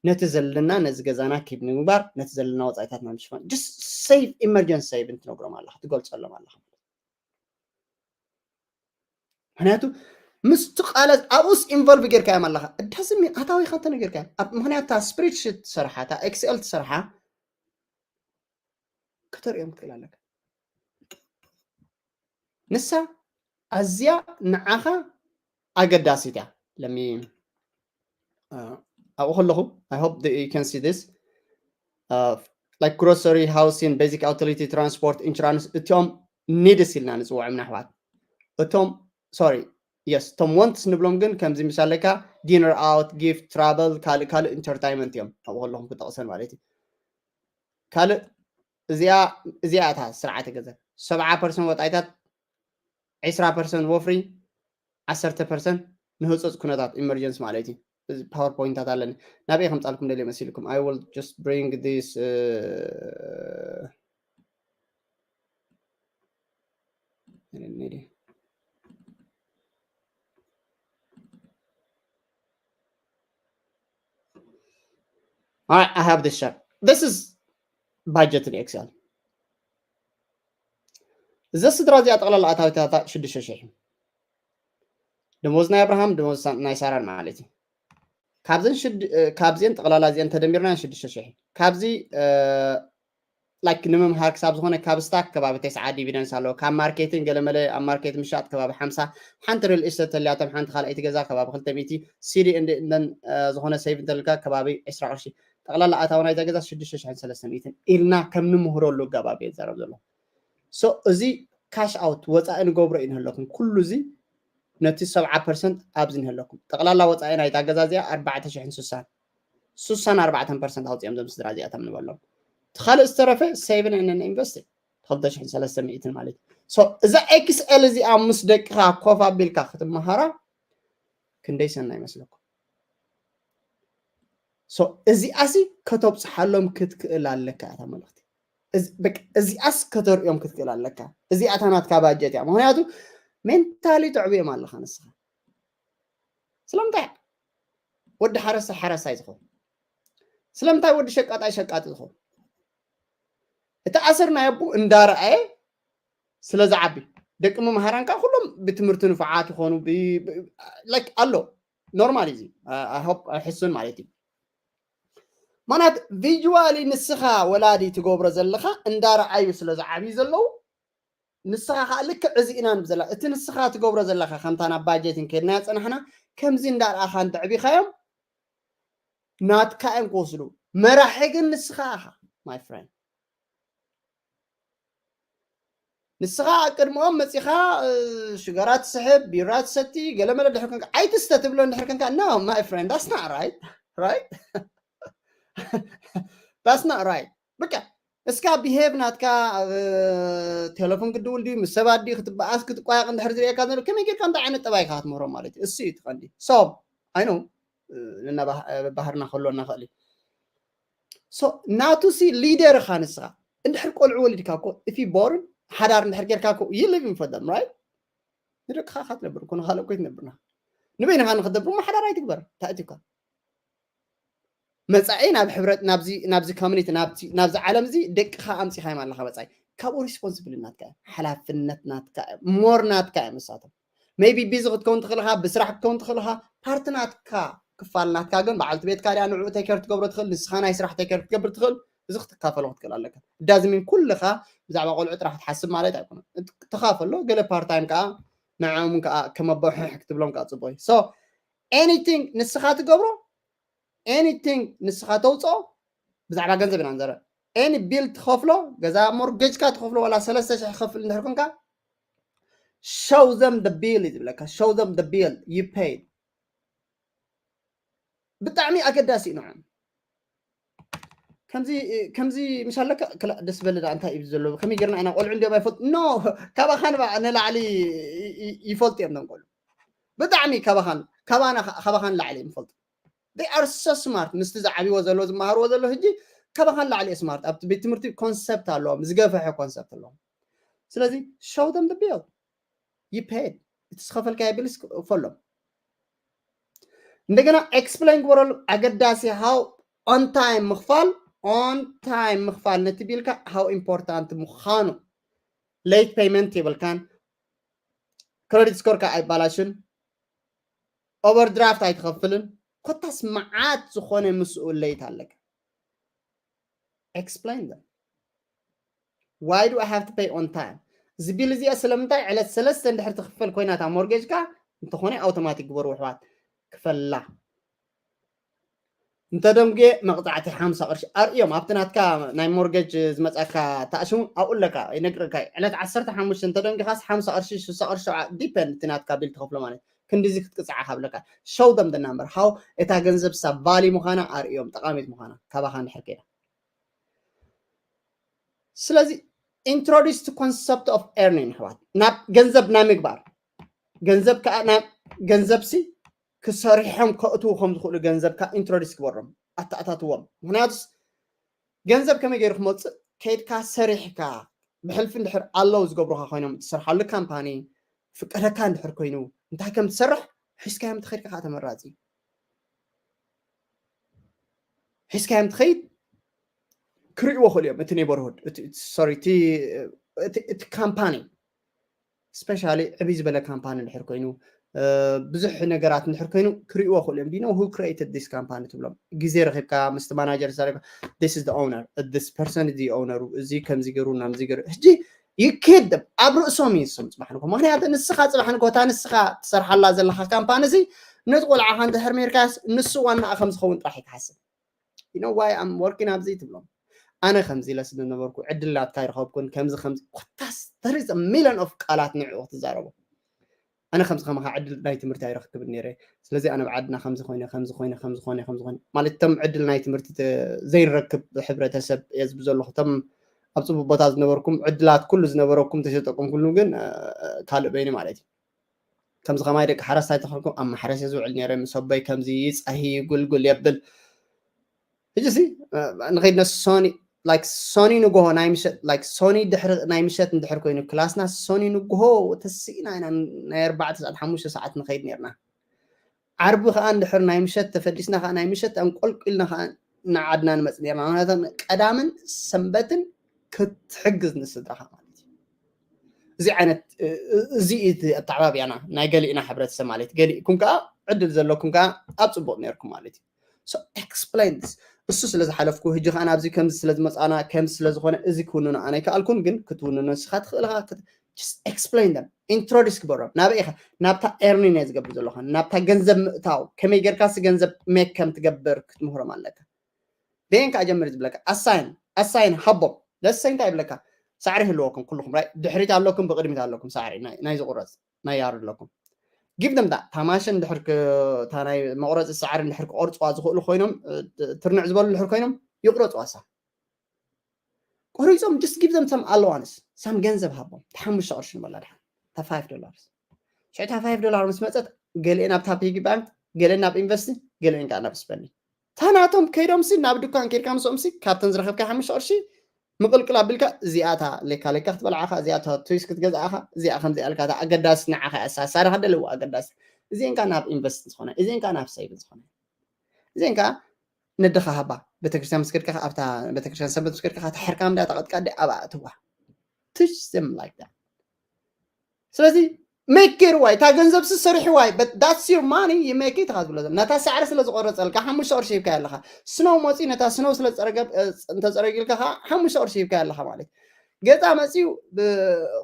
ነቲ ዘለና ነዚ ገዛና ኪድ ንምግባር ነቲ ዘለና ወፃኢታትና ምሽፋን just save emergency save እንትነግሮም ኣለካ ትገልፀሎም ኣለካ ምክንያቱ ምስቲ ቃለ ኣብኡስ ኢንቮልቭ ጌርካዮም ኣለካ እዳስሚ ኣታዊካ እንተነገርካዮም ምክንያቱ እታ ስፕሪድሽት ትሰርሓ እታ ኤክስኤል ትሰርሓ ከተርእዮም ትክእል ኣለካ ንሳ ኣዝያ ንዓኻ ኣገዳሲት እያ ለሚ ኣብኡ ከለኹ I hope that you can see this like grocery housing basic utility transport insurance እቲኦም needs ኢልና ንፅውዖም ናሕዋት እቶም sorry yes እቶም wants ንብሎም ግን ከምዚ ምሳለካ dinner out gift travel ካልእ ካልእ entertainment እዮም ኣብኡ ከለኹም ክጠቕሰን ማለት እዩ ካልእ እዚኣ እዚኣ እታ ስርዓተ ገንዘብ ሰብዓ ፐርሰንት ወፃኢታት ዒስራ ፐርሰንት ወፍሪ ዓሰርተ ፐርሰንት ንህፁፅ ኩነታት emergency ማለት እዩ እዚ ፓወርፖይንታት ኣለኒ ናበይ ከምፃልኩም ደልየ መሲልኩም I will just bring this uh, All right, I have this chart. This is budget in Excel. እዚ ስድራ እዚኣ ጠቕላላ ኣታዊታታ ሽዱሽተ ሽሕ እዩ ደሞዝ ናይ ኣብርሃም ደሞዝ ናይ ሳራን ማለት እዩ ካብዘን ካብዚአን ጠቕላላ እዚአን ተደሚርና ሽዱሽተ ሽሕ ካብዚ like ንምምሃር ክሳብ ዝኾነ ካብ ስታክ ከባቢ ተስዓ ዲቪደንስ ኣለዎ ካብ ማርኬትን ገለመለ ኣብ ማርኬት ምሻጥ ከባቢ ሓምሳ ሓንቲ ሪል ኢስቴት ተልያቶም ሓንቲ ካልኣይቲ ገዛ ከባቢ ክልተ ሚእቲ ሲዲ እንደን ዝኾነ ሴቭ እንተልካ ከባቢ ዕስራ ቅርሺ ጠቕላላ ኣታዊ ናይዛ ገዛ ሽዱሽተ ሽሕን ሰለስተ ሚእትን ኢልና ከም ንምህረሉ ኣገባብ እየ ዝዛረብ ዘሎ so እዚ ካሽ ኣውት ወፃኢ ንገብሮ እዩ ንህለኩም ኩሉ እዚ ነቲ ሰብዓ ፐርሰንት ኣብዚ ንህለኩም ጠቕላላ ወፃኢ ናይታ ገዛ እዚኣ ኣርባዕተ ሽሕን ስሳን ስሳን ኣርባዕተን ፐርሰንት ኣውፅኦም ዞም ስድራ እዚኣቶም ንበሎም እቲ ካልእ ዝተረፈ ሴቭን ንን ኢንቨስት ክልተ ሽሕን ሰለስተ ሚእትን ማለት እዩ እዛ ኤክስኤል እዚኣ ምስ ደቅኻ ኮፍ ኣቢልካ ክትመሃራ ክንደይ ሰናይ ይመስለኩም? እዚኣሲ ከተብፅሓሎም ክትክእል ኣለካ እታ መልእክቲ። እዚኣስ ከተርእዮም ክትክእል ኣለካ። እዚኣታ ናትካ ባጀት እያ። ምክንያቱ ሜንታሊ ተዕብዮም ኣለካ ንስኻ። ስለምንታይ ወዲ ሓረስታይ ሓረስታይ ዝኸውን? ስለምንታይ ወዲ ሸቃጣይ ሸቃጢ ዝኸውን? እቲ ኣሰር ናይ ኣቡ እንዳረኣየ ስለ ዝዓቢ፣ ደቂ መምሃራን ከዓ ኩሎም ብትምህርቲ ንፉዓት ይኾኑ ኣሎ። ኖርማል እዚ ሕሱን ማለት እዩ። ማናት ቪዥዋሊ ንስኻ ወላዲ ትገብሮ ዘለኻ እንዳረኣዩ ስለ ዝዓብዩ ዘለዉ፣ ንስኻ ከዓ ልክዕ እዚ ኢና ንብል ዘለና። እቲ ንስኻ ትገብሮ ዘለኻ ከምታ ናብ ባጀት እንከድናዮ ፀናሕና፣ ከምዚ እንዳረኣኻ እንተዕቢኻዮም ናትካ እዮም ክወስዱ። መራሒ ግን ንስኻ ኢኻ my friend። ንስኻ ቅድሚኦም መፂኻ ሽገራ ትስሕብ፣ ቢራ ትሰቲ፣ ገለመለ ድሕር ኮንካ ኣይትስተ ትብሎ እንድሕር ኮንካ no my friend, that's not right, right? That's not right. በቃ እስካ ቢሄቭ ናትካ፣ ቴሌፎን ክድውል ድዩ ምስ ሰባት ድዩ ክትበኣስ ክትቋየቕ እንድሕር ዝርእየካ ዘሎ ከመይ ጌርካ እንታይ ዓይነት ጠባይካ ክትምህሮም ማለት እዩ። እሱ እዩ ትቐንዲ። So I know ነናባህርና ከሎ እናኽእል እዩ። ናቱ ሲ ሊደር ኢኻ ንስኻ። እንድሕር ቆልዑ ወሊድካ እኮ እፊ ቦርን ሓዳር እንድሕር ጌርካ እኮ you living for them, right? ንደቅኻ ኢኻ ትነብር እኮ ንኻልእ እኮ ኣይትነብርና። ንበይንኻ ንኽትነብር እሞ ሓዳር ኣይትግበር። እንታይ እትካ መጻኢ ናብ ሕብረት ናብዚ ኮሚኒቲ ናብዚ ዓለም እዚ ደቅኻ ኣምጺኻዮም ኣለኻ። መጻኢ ካብኡ ሪስፖንስብል ናትካ ሓላፍነት ናትካ ሞር ናትካ እዮም ንሳቶም። ሜይቢ ቢዚ ክትከውን ትኽእል ኢኻ፣ ብስራሕ ክትከውን ትኽእል ኢኻ። ፓርቲ ናትካ ክፋል ናትካ ግን በዓልቲ ቤትካ ድያ ንዕኡ ቴከር ትገብሮ ትኽእል፣ ንስኻ ናይ ስራሕ ቴከር ክትገብር ትኽእል። እዚ ክትካፈሎ ክትክእል ኣለካ። ዳዝሚን ኩልኻ ብዛዕባ ቆልዑ ጥራሕ ክትሓስብ ማለት ኣይኮነን። ተኻፈሎ ገለ ፓርታይም ከዓ ንዕኦም ከዓ ከም ኣቦ ሕሕ ክትብሎም ከዓ ፅቡቅ እዩ። So anything ንስኻ ትገብሮ anything ንስኻ ተውፅኦ ብዛዕባ ገንዘብ ኢና ንዘረብ። Any bill ትኸፍሎ ገዛ ሞርጌጅካ ትኸፍሎ ዋላ ሰለስተ ሽሕ ክኸፍል እንድሕር ኮንካ show them the bill እዩ ዝብለካ። Show them the bill you paid። ብጣዕሚ ኣገዳሲ እዩ ንዕኦም። ከምዚ ከምዚ ምስ ኣለካ ክላእ ደስ በለ ደኣ እንታይ እዩ ዘሎ ከመይ ጌርና ኢና ቆልዑ እንዲኦም ኣይፈልጡ no ካባኻ ንላዕሊ ይፈልጡ እዮም ቶም ቆልዑ ብጣዕሚ ካባኻን ካባና ካባኻን ላዕሊ እዮም ይፈልጡ። They are so smart ምስቲ ዝዓብዎ ዘሎ ዝመሃርዎ ዘሎ ሕጂ ካባኻን ላዕሊ smart ኣብቲ ቤት ትምህርቲ ኮንሰፕት ኣለዎም ዝገፈሐ ኮንሰፕት ኣለዎም። ስለዚ show them the bill you paid እቲ ዝኸፈልካዮ ቢልስ ክፈሎም። እንደገና explain ግበረሉ ኣገዳሲ how on time ምኽፋል on time ምኽፋል ነቲ ቢልካ how important ምዃኑ። Late payment የብልካን። Credit score ካ ኣይባላሽን። Overdraft ኣይትኸፍልን። ኮታስ መዓት ዝኾነ ምስኡ late ኣለካ። Explain them. Why do I have to pay on time? እዚ ቢል እዚኣ ስለምንታይ ዕለት ሰለስተ እንድሕር ትኽፈል ኮይና እታ ሞርጌጅካ እንተኾነ ኣውቶማቲክ ግበሩ ኣሕዋት ክፈላ። እንተደንጉየ መቕፃዕቲ ሓምሳ ቅርሺ ኣርእዮም ኣብቲ ናትካ ናይ ሞርጌጅ ዝመፃካ ተኣሽሙ ኣብኡ ኣለካ ይነግረካ እዩ። ዕለት ዓሰርተ ሓሙሽተ እንተደንጊኻስ ሓምሳ ቅርሺ ሽሳ ቅርሺ ዲፐንድ እቲ ናትካ ቢል ትኸፍሎ ማለት ክንዲዚ ክትቅፃዓ ካብለካ show them the number how እታ ገንዘብ ሳ ቫሊ ምዃና ኣርእዮም ጠቃሚት ምዃና ካባኻ እንድሕር ከይዳ። ስለዚ introduce to concept of earning ኣሕዋት ናብ ገንዘብ ናይ ምግባር ገንዘብ ከዓ ገንዘብ ሲ ክሰሪሖም ከእትዉ ከም ዝኽእሉ ገንዘብ ከዓ introduce ግበሮም ኣተኣታትዎም። ምክንያቱስ ገንዘብ ከመይ ገይሩ ክመፅእ ከይድካ ሰሪሕካ ብሕልፊ እንድሕር ኣለዉ ዝገብሩካ ኮይኖም እትሰርሓሉ ካምፓኒ ፍቀደካ እንድሕር ኮይኑ እንታይ ከም ትሰርሕ ሒዝካዮም ተኸይድካ ከዓ ተመራፂ። ሒዝካዮም ትኸይድ ክርእይዎ ክእሉ እዮም እቲ neighborhood sorry እቲ ካምፓኒ especially ዕብይ ዝበለ ካምፓኒ እንድሕር ኮይኑ ብዙሕ ነገራት እንድሕር ኮይኑ ክርእይዎ ክእሉ እዮም። Do you know who created this company ትብሎም ግዜ ረኺብካ ምስቲ ማናጀር ተዛሪብካ this is the owner this person is the owner እዚ ከምዚ ገይሩ ናምዚ ገይሩ ሕጂ you kid them ኣብ ርእሶም እዩ ዝስም ፅባሕ ንግሆ ምክንያቱ ንስኻ ፅባሕ ንግሆ እታ ንስኻ ትሰርሓላ ዘለካ ካምፓኒ እዚ ነቲ ቆልዓኻ እንድሕር ሜርካስ ንሱ ዋናኣ ከም ዝኸውን ጥራሕ እዩ ክሓስብ you know why I'm working ኣብዚ ትብሎም ኣነ ከምዚ ኢለ ስለ ነበርኩ ዕድል ናትካ ይረኸብኩን ከምዚ ከምዚ ኮታስ there is a million of ቃላት ንዕኡ ክትዛረቦ ኣነ ከምዚ ከማኻ ዕድል ናይ ትምህርቲ ኣይረክብን ነይረ ስለዚ ኣነ ብዓድና ከምዚ ኮይነ ከምዚ ኮይነ ከምዚ ኮይነ ከምዚ ኮይነ ማለት እቶም ዕድል ናይ ትምህርቲ ዘይረክብ ሕብረተሰብ እየ ዝብ ዘለኹ እቶም ኣብ ፅቡቅ ቦታ ዝነበርኩም ዕድላት ኩሉ ዝነበረኩም ተሸጠቁም ኩሉ ግን ካልእ በይኒ ማለት እዩ። ከምዚ ከማይ ደቂ ሓረስታይ ተኾንኩም ኣብ ማሕረስ ዝውዕል ነይረ ምስ ኣቦይ ከምዚ ጸሂ ጉልጉል የብል። ሕጂ ሲ ንኸይድ ነሱ ሶኒ ላይክ ሶኒ ንጎሆ ናይ ምሸት ላይክ ሶኒ ድሕሪ ናይ ምሸት እንድሕር ኮይኑ ክላስና ሶኒ ንጎሆ ተስኢና ኢና ናይ ኣርባዕተ ሰዓት ሓሙሽተ ሰዓት ንኸይድ ነርና። ዓርቢ ከዓ እንድሕር ናይ ምሸት ተፈሊስና ከዓ ናይ ምሸት ኣንቆልቂልና ከዓ ንዓድና ንመፅ ነርና። ምክንያቱ ቀዳምን ሰንበትን ክትሕግዝ ንስድራኻ ማለት እዩ። እዚ ዓይነት እዚ እዩ እቲ ኣተዓባብያና ናይ ገሊእና ሕብረተሰብ ማለት እዩ። ገሊእኩም ከዓ ዕድል ዘለኩም ከዓ ኣብ ፅቡቅ ነርኩም ማለት እዩ። So explain this እሱ ስለ ዝሓለፍኩ ሕጂ ከዓ ናብዚ ከምዚ ስለ ዝመፃና ከምዚ ስለ ዝኾነ እዚ ክውንኖ ኣነ ኣይከኣልኩን፣ ግን ክትውንኖ ንስኻ ትኽእል ኢኻ። Just explain them introduce ግበሮም ናበይ ኢኻ ናብታ earning እየ ዝገብር ዘለኹ ናብታ ገንዘብ ምእታው ከመይ ጌርካሲ ገንዘብ make ከም ትገብር ክትምህሮም ኣለካ። Then ከዓ ጀምር ዝብለካ assign assign ሃቦም ለሰይ እንታይ ይብለካ ሳዕሪ ህልወኩም ኩልኩም ድሕሪት ኣለኩም ብቅድሚት ኣለኩም ሳዕሪ ናይ ዝቁረፅ ናይ ያርድ ኣለኩም give them that ታማሽን ድሕር ናይ መቁረፂ ሳዕሪ ድሕር ክቆርፅዋ ዝኽእሉ ኮይኖም ትርንዕ ዝበሉ ድሕር ኮይኖም ይቁረፅዋ ሳ ቆሪፆም just give them some allowance some ገንዘብ ሃቦም ተሓሙሽተ ቅርሺ ንበላ ድሓን ታ five dollars ሽዕታ five dollar ምስ መፀት ገሊአን ኣብታ piggy bank ገሊአን ናብ invest ገሊአን ከዓ ናብ spending ታናቶም ከይዶምሲ ናብ ድኳን ከይድካ ምስኦምሲ ካብተን ዝረኸብካ ሓሙሽተ ቅርሺ ምቕልቅል ኣቢልካ እዚኣታ ሌካ ሌካ ክትበልዓኻ እዚኣታ ቱይስ ክትገዝኣኻ እዚኣ ከምዚኣ ኢልካ ኣገዳሲ ንዓኻ እያ ሳሳርኻ ደለዎ ኣገዳሲ እዚአን ከዓ ናብ invest ዝኾነ እዚአን ከዓ ናብ save ዝኾነ እዚአን ከዓ ነደኻ ሃባ ቤተክርስትያን ምስ ከድካ ኣብታ ቤተክርስትያን ሰንበት ምስ ከድካ ተሕርካ እንዳ ተቐጥቃ ደ ኣብኣ እትዋ teach them like that ስለዚ make it ዋይ እታ ገንዘብ ሲ ሰሪሕዋይ but that's your money you make it ኢኻ ትብሎ ነታ ሳዕሪ ስለ ዝቆረፀልካ ሓሙሽተ ቅርሺ ሂብካ ኣለኻ ስኖው መፂ ነታ ስኖው ስለ እንተፀረጊልካ ከዓ ሓሙሽተ ቅርሺ ሂብካ ኣለኻ ማለት ገፃ መፂኡ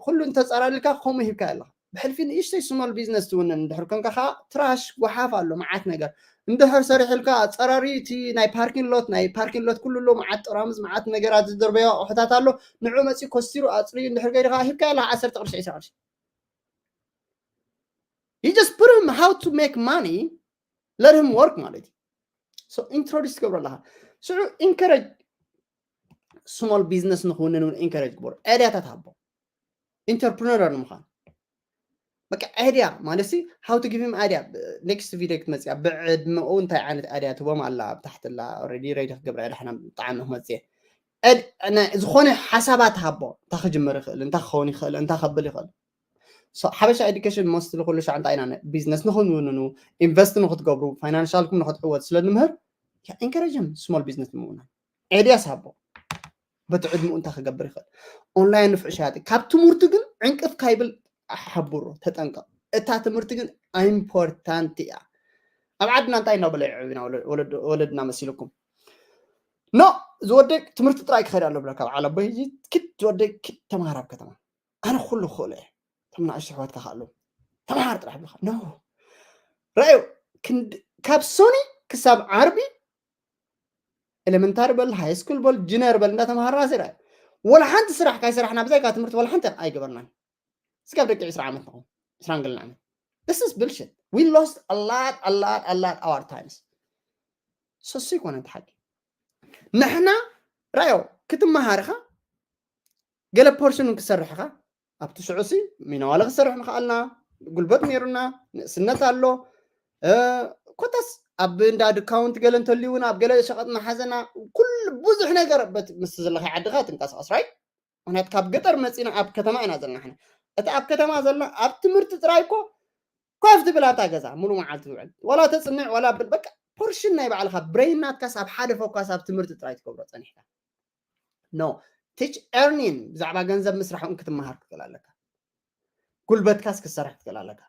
ኩሉ እንተፀራልካ ከምኡ ሂብካ ኣለኻ ብሕልፊ ንእሽተይ small business ትውንን እንድሕር ኮንካ ከዓ ትራሽ ጓሓፍ ኣሎ መዓት ነገር እንድሕር ሰሪሕልካ ኣፀራሪ እቲ ናይ parking lot ናይ parking lot ኩሉ ኣሎ መዓት ጠራምዝ መዓት ነገራት ዝደርበዮ ኣቑሑታት ኣሎ ንዑ መፂ ኮስቲሩ ኣፅርዩ እንድሕር ገይርካ ሂብካ ኣለካ ዓሰርተ ቅርሺ ዕስራ ቅርሺ you just put him how to make money let him work ማለት እዩ so introduce ትገብሮ ኣለካ ሽዑ encourage small business ንክውንን እውን encourage ግበሩ ዕድያታት ሃቦ entrepreneur ንምዃን በቃ idea ማለት ሲ how to give him idea next video ክትመፅያ ብዕድመኡ እንታይ ዓይነት idea ትቦም ኣላ ኣብ ታሕቲ ላ already ready ክገብራ ዳሕና ብጣዕሚ ክመፅየ ዝኾነ ሓሳባት ሃቦ እንታይ ክጅምር ይኽእል እንታይ ክኸውን ይኽእል እንታይ ከብል ይኽእል ሓበሻ education mostly ኩሉ ሻዕ እንታይ ኢና business ንክንውንኑ invest ንክትገብሩ financialኩም ንክትዕወት ስለ ንምህር encourage small business ንምውናን idea ሃቦ በቲ ዕድመኡ እንታይ ክገብር ይኽእል online ንፍዕ ሸያጢ ካብ ትምህርቱ ግን ዕንቅፍ ካይብል ሓብሮ ተጠንቀቕ እታ ትምህርቲ ግን important እያ ኣብ ዓድና እንታይ እናበለ ይዕብና ወለድና መሲልኩም no ዝወደይ ትምህርቲ ጥራይ ክኸድ ኣሎ ብለካ በዓል ኣቦይ ሕጂ ክድ ዝወደይ ክድ ተምሃር ኣብ ከተማ ኣነ ኩሉ ክኽእሎ እየ እቶም ንኣሽቱ ኣሕዋትካ ከኣለዉ ተምሃር ጥራሕ ብልካ no ረኣዩ ካብ ሶኒ ክሳብ ዓርቢ elementary በል high school በል junior በል እንዳተምሃርና ሲ ረኣዩ ወላ ሓንቲ ስራሕ ካይሰራሕና ብዛይካ ትምህርቲ ወላ ሓንቲ ኣይገበርናን እስካብ ደቂ ዕስራ ዓመት ንኹን ዕስራን ገለን ዓመት this is bullshit we lost a lot a lot a lot our times ሰሱ ይኮነ ሓቂ ንሕና ራዮ ክትመሃርኻ ገለ portion ክሰርሕኻ ኣብቲ ሽዑ ሲ ሚነዋለ ክሰርሕ ንኽኣልና ጉልበት ነይሩና ንእስነት ኣሎ ኮታስ ኣብ እንዳ ድካውንት ገለ እንተልዩ እውን ኣብ ገለ ሸቐጥ መሓዘና ኩሉ ብዙሕ ነገር ምስ ዘለካ ዓድኻ ትንቀሳቀስ right ምክንያቱ ካብ ገጠር መፂና ኣብ ከተማ ኢና ዘለና ሕና እቲ ኣብ ከተማ ዘለና ኣብ ትምህርቲ ጥራይ እኮ ኮፍ ትብል ኣብታ ገዛ ሙሉ መዓልቲ ትውዕል ዋላ ተፅንዕ ዋላ ብል በቃ ፖርሽን ናይ ባዕልካ ብሬን ናትካስ ኣብ ሓደ ፎካስ ኣብ ትምህርቲ ጥራይ ትገብሮ ፀኒሕካ no teach earning ብዛዕባ ገንዘብ ምስራሕ እውን ክትመሃር ክትክእል ኣለካ ጉልበትካስ ክትሰርሕ ክትክእል ኣለካ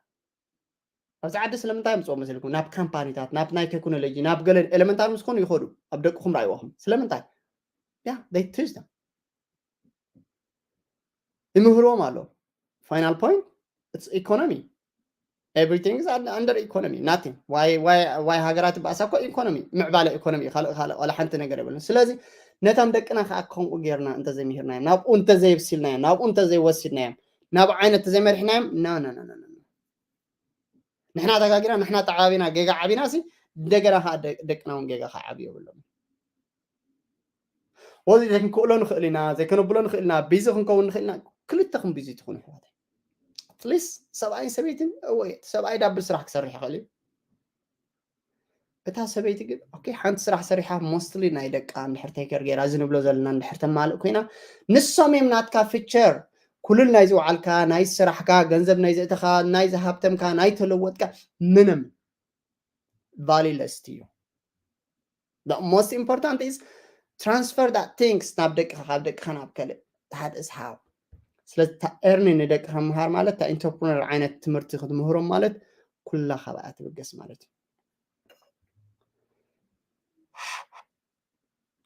ኣብዚ ዓዲ ስለምንታይ ምፅኦ መሲልኩም ናብ ካምፓኒታት ናብ ናይ ቴክኖሎጂ ናብ ገለ ኤለመንታሪ ምስ ኮኑ ይኸዱ ኣብ ደቅኹም ራእይዋኹም ስለምንታይ yeah they teach them ይምህርዎም ኣሎ final point it's economy everything is under economy nothing why why why ሃገራት ይባእሳ እኮ economy ምዕባለ economy ካልእ ካልእ ዋላ ሓንቲ ነገር የብልን ስለዚ ነቶም ደቅና ከዓ ከምኡ ጌርና እንተዘይምሂርናዮም ናብኡ እንተዘይብሲልናዮም ናብኡ እንተዘይወሲድናዮም ናብ ዓይነት እንተዘይመሪሕናዮም no no no no ንሕና ተጋጊና ንሕና ተዓባቢና ጌጋ ዓቢና ሲ እንደገና ከዓ ደቅና እውን ጌጋ ከዓ ዓብዩ የብሎም ወዚ ዘይክንክእሎ ንኽእል ኢና፣ ዘይከነብሎ ንኽእል ኢና፣ ቢዚ ክንከውን ንኽእል ኢና። ክልተኹም ቢዚ ትኹኑ ኣሕዋተይ። ኣትሊስት ሰብኣይን ሰበይትን እወ፣ ሰብኣይ ዳብል ስራሕ ክሰርሕ ይኽእል እዩ። እታ ሰበይቲ ግን ኦኬ፣ ሓንቲ ስራሕ ሰሪሓ ሞስትሊ ናይ ደቃ እንድሕር ቴከር ገይራ፣ እዚ ንብሎ ዘለና እንድሕር ተማልእ ኮይና፣ ንሶም እዮም ናትካ ፊቸር። ኩልል ናይ ዝወዓልካ፣ ናይ ስራሕካ፣ ገንዘብ ናይ ዘእተኻ፣ ናይ ዝሃብተምካ፣ ናይ ተለወጥካ፣ ምንም ቫሊለስት እዩ። The most important is transfer that things ናብ ደቅኻ፣ ካብ ደቅኻ ናብ ካልእ። That is how. ስለዚ እታ ኤርኒ ንደቅኻ ምሃር ማለት እታ ኢንተርፕረነር ዓይነት ትምህርቲ ክትምህሮም ማለት ኩላ ካብኣ ትብገስ ማለት እዩ።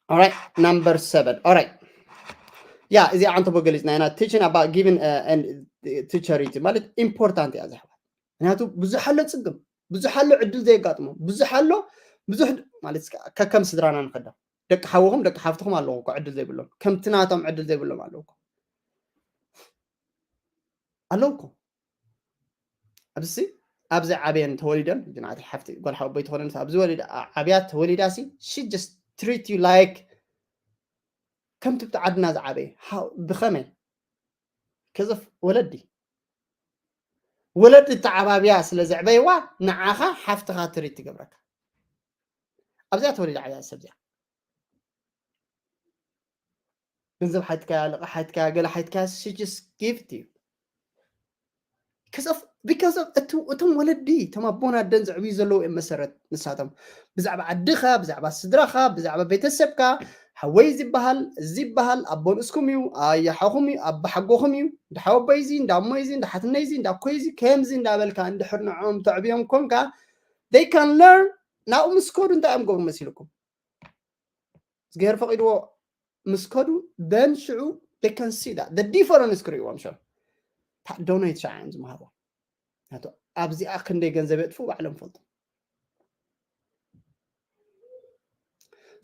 Alright, number seven. Alright. ያ፣ እዚ ኣንተ ገሊጽና ኢና። Teaching about giving, uh, and, uh, to charity ማለት ኢምፖርታንት እያ ዝሕዋ። ምክንያቱ ብዙሕ ኣሎ ጽግም፣ ብዙሕ ኣሎ ዕድል ዘየጋጥሞ፣ ብዙሕ ኣሎ፣ ብዙሕ ድ-፣ ማለት እስከ ከከም ስድራና ንኸዳ። ደቂ ሓውኹም፣ ደቂ ሓፍትኹም ኣለዉ እኮ ዕድል ዘይብሎም። ከምቲ ናቶም ዕድል ዘይብሎም ኣለዉ እኮ። ኣለዉ እኮ። ኣብዚ፣ ኣብዚ ዓብየን ተወሊደን፣ እዚ ናተይ ሓፍቲ ጓል ሓወቦይ ትኾነን፣ ኣብዚ ወሊዳ፣ ዓ-፣ ዓብያ ተወሊዳ ሲ፣ she just treat you like ከምቲ ብቲ ዓድና ዝዓበየ። How? ብኸመይ? ከዘፍ ወለዲ። ወለዲ ተዓባብያ ስለ ዘዕበይዋ፣ ንዓኻ ሓፍትኻ ትሪት ትገብረካ። ኣብዚኣ ተወሊዳ ዓብያ ሰብ እዚኣ። ገንዘብ ሓትካያ፣ ልቓ ሓትካያ፣ ገለ ሓትካያ፣ she just give it to you። Because of, because of እቱ-፣ እቶም ወለዲ፣ እቶም ኣቦን ኣደን ዘዕብዩ ዘለዉ እዮም መሰረት ንሳቶም። ብዛዕባ ዓድኻ፣ ብዛዕባ ስድራኻ፣ ብዛዕባ ቤተሰብካ፣ ሓወይ እዚ ይበሃል፣ እዚ ይበሃል፣ ኣቦ ንእስኩም እዩ፣ ኣያሓኹም እዩ፣ ኣባ ሓጎኹም እዩ፣ እንዳ ሓወቦይ እዚ፣ እንዳ እሞይ እዚ፣ እንዳ ሓትነይ እዚ፣ እንዳ ኣኮይ እዚ፣ ከምዚ እንዳበልካ እንድሕር ንዕኦም ተዕብዮም ኮንካ፣ they can learn። ናብኡ ምስ ከዱ እንታይ እዮም ገብሩ መሲልኩም? እግዚኣብሔር ፈቂድዎ ምስ ከዱ፣ then ሽዑ they can see that the difference ክርእይዎም ሽዑ። ታ-፣ ዶኔት ሽዓ እዮም ዝመሃርዎ። ናቱ ኣብዚኣ ክንደይ ገንዘብ የጥፉ ባዕሎም ፈልጡ።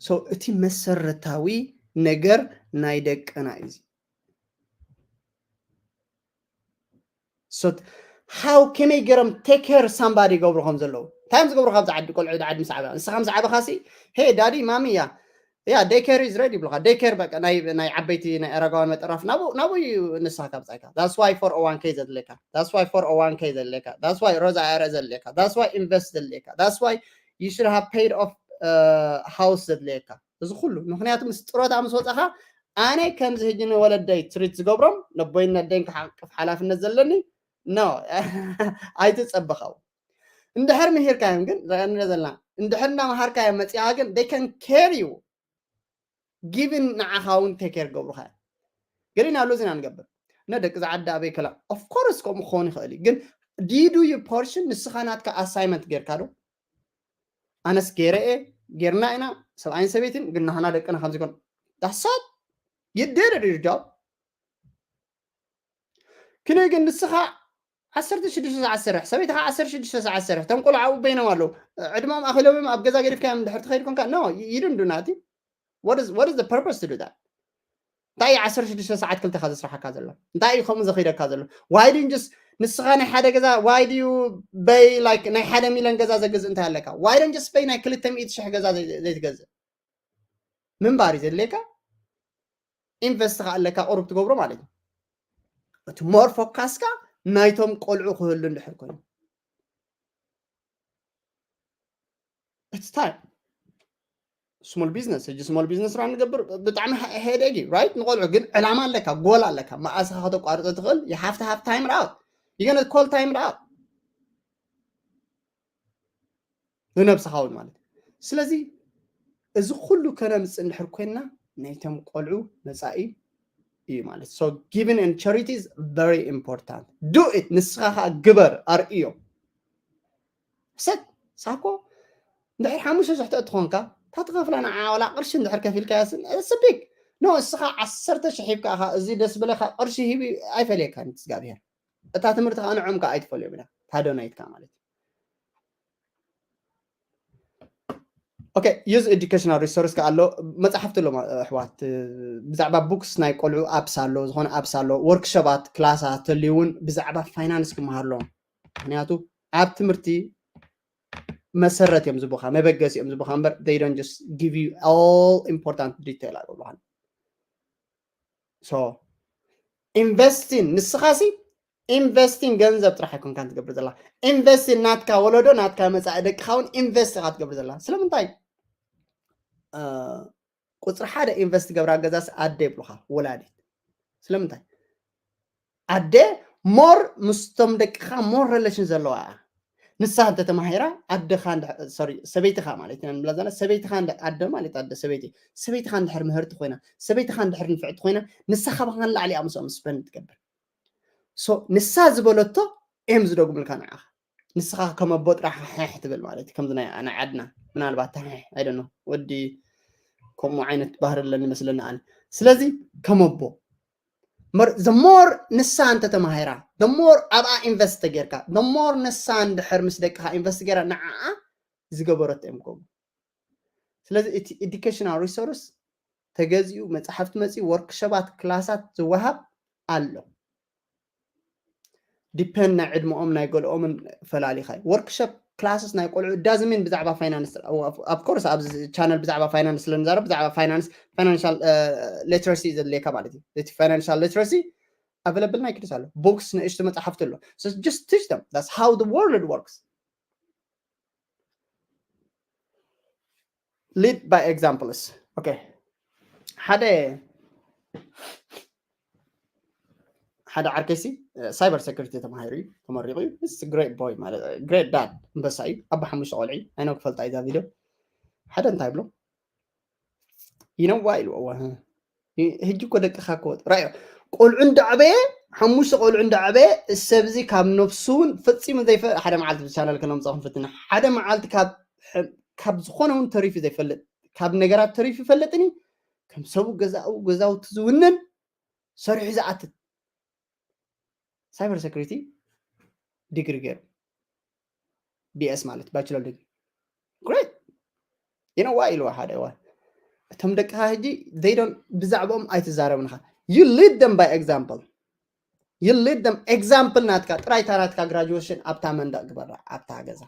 So እቲ መሰረታዊ ነገር ናይ ደቅና እዩ እዚ። So how ከመይ ገይሮም ቴክ ኬር ሳምባዲ ይገብሩ ከም ዘለዉ? እንታይ እዮም ዝገብሩ? ካብዚ ዓዲ ቆልዑ ዓዲ ምስ ዓበያ፣ ንስኻ ምስ ዓበኻ ሲ፣ ሄ ዳዲ ማሚ፣ ያ፣ ያ፣ ዴይ ኬር ኢዝ ሬዲ ይብሉኻ። ዴይ ኬር በቃ ናይ፣ ናይ ዓበይቲ ናይ ኣረጋውያን መጠራፍ ናብኡ፣ ናብኡ እዩ ንስኻ ካብ ጻይካ። That's why ፎር ኦ ዋን ኬ ዘድልየካ። That's why ፎር ኦ ዋን ኬ ዘድልየካ። That's why ሮዛ ኣይ ራ ዘድልየካ። That's why ኢንቨስት ዘድልየካ። That's why you should have paid off, uh, house ዘድልየካ። እዚ ኩሉ ምክንያቱ ምስ ጥሮታ ምስ ወጻኻ ኣነ ከምዚ ሕጂ ንወለደይ ትሪት ዝገብሮም ነቦይን ነደይን ክሓቅፍ ሓላፍነት ዘለኒ ኖ ኣይትጸበኻው። እንድሕር ምሂርካዮም ግን ረኣየና ዘለና እንድሕር እንዳመሃርካዮም መጺኻ ግን they can care you ጊቭን ንዓኻ እውን ቴክ ኬር ገብሩኻ እዮም። ገሊና ኣሎ ዚና ንገብር ነ ደቂ ዝዓዲ ኣበይ ከላ of course ከምኡ ክኸውን ይኽእል እዩ። ግን do you do your portion? ንስኻ ናትካ ኣሳይመንት ጌርካ ዶ? ኣነስ ገይረ እየ፣ ጌርና ኢና፣ ሰብኣይን ሰበይትን፣ ግን ናህና ደቅና ከምዚ ኮን። That's it። You did it, your job። ክንደይ ግን ንስኻ ዓሰርተ ሽዱሽተ ሰዓት ትሰርሕ፣ ሰበይትኻ ዓሰርተ ሽዱሽተ ሰዓት ትሰርሕ፣ እቶም ቆልዑ ኣብኡ በይኖም ኣለዉ። ዕድመኦም ኣኺሎም እዮም ኣብ ገዛ ገዲፍካዮም እንድሕር ትኸይድ ኮንካ፣ no, you didn't do nothing። What is, what is the purpose to do that? እንታይ እዩ ዓሰርተ ሽዱሽተ ሰዓት ክልተኻ ዘስርሓካ ዘሎ? እንታይ እዩ ከምኡ ዘኺደካ ዘሎ? Why do you just፣ ንስኻ ናይ ሓደ ገዛ፣ why do you pay, like፣ ናይ ሓደ ሚልዮን ገዛ ዘግዝእ እንታይ ኣለካ? Why don't just pay ናይ ክልተ ሚእቲ ሽሕ ገዛ ዘይ-፣ ዘይትገዝእ? ምንባር እዩ ዘድልየካ፣ ኢንቨስት ከኣ ኣለካ፣ ቁሩብ ትገብሮ ማለት እዩ። እቲ ሞር ፎካስካ ናይቶም ቆልዑ ክህሉ እንድሕር ኮይኑ። It's time። ስሞል ቢዝነስ፣ ሕጂ ስሞል ቢዝነስ ራን ንገብር፣ ብጣዕሚ ሄ-፣ ሄደግ እዩ፣ ራይት? ንቆልዑ ግን ዕላማ ኣለካ፣ ጎል ኣለካ፣ መኣስኻ ከተቋርጾ ትኽእል፣ you have to have time out። You gonna call time out። ንነብስኻ እውን ማለት እዩ። ስለዚ እዚ ኩሉ ከነምጽእ እንድሕር ኮይንና ናይቶም ቆልዑ መጻኢ እዩ ማለት። So giving and charity is very important. Do it። ንስኻ ኸኣ ግበር፣ ኣርእዮም። ሰት ሳኮ እንድሕር ሓሙሽተ ሽሕ ተእትኾንካ እታ ትኸፍላ ንዓ ዋላ ቅርሺ እንድሕር ከፊልካያ ስን ስቢግ ኖ እስኻ ዓሰርተ ሽሕ ሂብካ ኢኻ እዚ ደስ ብለካ ቅርሺ ሂቢ ኣይፈልየካን እግዚኣብሔር። እታ ትምህርቲ ከዓ ንዖም ከዓ ኣይትፈልዮም ኢና እታ ዶናይትካ ማለት እዩ። ኦኬ ዩዝ ኤዱኬሽናል ሪሶርስ ከዓ ኣሎ መፅሓፍቲ ኣሎ ኣሕዋት ብዛዕባ ቡክስ ናይ ቆልዑ ኣፕስ ኣሎ ዝኾነ ኣፕስ ኣሎ ወርክሾባት ክላሳት ተልዩ እውን ብዛዕባ ፋይናንስ ክመሃር ኣለዎም ምክንያቱ ኣብ ትምህርቲ መሰረት እዮም ዝቡኻ መበገሲ እዮም ዝቡኻ እምበር they don't just give you all important detail ኣይብሉኻን። So investing ንስኻሲ investing ገንዘብ ጥራሕ ኣይኮንካን ትገብር ዘላ። Investing ናትካ ወለዶ ናትካ መፃኢ ደቅኻ እውን invest ኢኻ ትገብር ዘላ። ስለምንታይ ቁፅሪ ሓደ invest ገብራ ገዛስ ኣደ ይብሉኻ ወላዲት? ስለምንታይ ኣደ more ምስቶም ደቅኻ more relation ዘለዋ እያ። ንሳ እንተተማሂራ ኣደኻ sorry ሰበይትኻ ማለት ኢና ንብላ ዘለና ሰበይትኻ ኣደ ማለት ኣደ ሰበይቲ ሰበይትኻ እንድሕር ምህርቲ ኮይና ሰበይትኻ እንድሕር ንፍዕቲ ኮይና ንሳ ካባኻ ንላዕሊ እያ ምስኦም spend ትገብር። So ንሳ ዝበለቶ እዮም ዝደግሙልካ ንዓኻ። ንስኻ ከም ኣቦ ጥራሕ ሕሕ ትብል ማለት እዩ። ከምዚ ናይ ዓድና ምናልባት ተሕሕ ኣይደኖ ወዲ ከምኡ ዓይነት ባህሪ ኣለኒ መስለኒ ኣነ። ስለዚ ከም ኣቦ the more ንሳ እንተተማሂራ the more ኣብኣ invest ተጌርካ the more ንሳ እንድሕር ምስ ደቅኻ invest ጌራ ንዓኣ ዝገበረቶ እዮም ከምኡ። ስለዚ እቲ educational resource ተገዚኡ መፅሓፍቲ መፂኡ workshopኣት ክላሳት ዝወሃብ ኣሎ። Depend ናይ ዕድመኦም ናይ ገለኦምን ፈላሊኻ workshop classes ናይ ቆልዑ doesn't mean ብዛዕባ finance of course ኣብዚ channel ብዛዕባ finance ስለንዛረብ ብዛዕባ finance financial literacy ዘድልየካ ማለት እዩ። እቲ financial literacy available ናይ ክድስ ኣሎ books ንእሽቶ መፅሓፍቲ ኣሎ just teach them that's how the world works. Lead by examples. Okay. ሓደ ሓደ ዓርከይሲ cyber security ተማሂሩ እዩ ተመሪቑ እዩ great boy ማለት great dad ኣንበሳ እዩ ኣባ ሓሙሽተ ቆልዒ ኣይነው ክፈልጣ እዛ video ሓደ እንታይ ብሎ you know why ኢልዎ ሕጂ እኮ ደቅኻ ክወጥ ራዮ ቆልዑ እንዳዕበየ ሓሙሽተ ቆልዑ እንዳዕበየ ሰብዚ ካብ ነፍሱ እውን ፈፂሙ ዘይፈ ሓደ መዓልቲ ብቻነል ከነምፅኦ ክንፍትና ሓደ መዓልቲ ካብ ካብ ዝኾነ እውን ተሪፉ ዘይፈልጥ ካብ ነገራት ተሪፉ ይፈልጥኒ ከም ሰቡ ገዛኡ ገዛውቲ ዝውንን ሰሪሑ ዝኣትት cyber security degree ገይሩ BS ማለት bachelor degree great you know why ኢልዋ ሓደ እዋን እቶም ደቅኻ ሕጂ they don't ብዛዕባኦም ኣይትዛረብንኻ you lead them by example you lead them example ናትካ ጥራይ እታ ናትካ graduation ኣብታ መንደቕ ግበራ ኣብታ ገዛ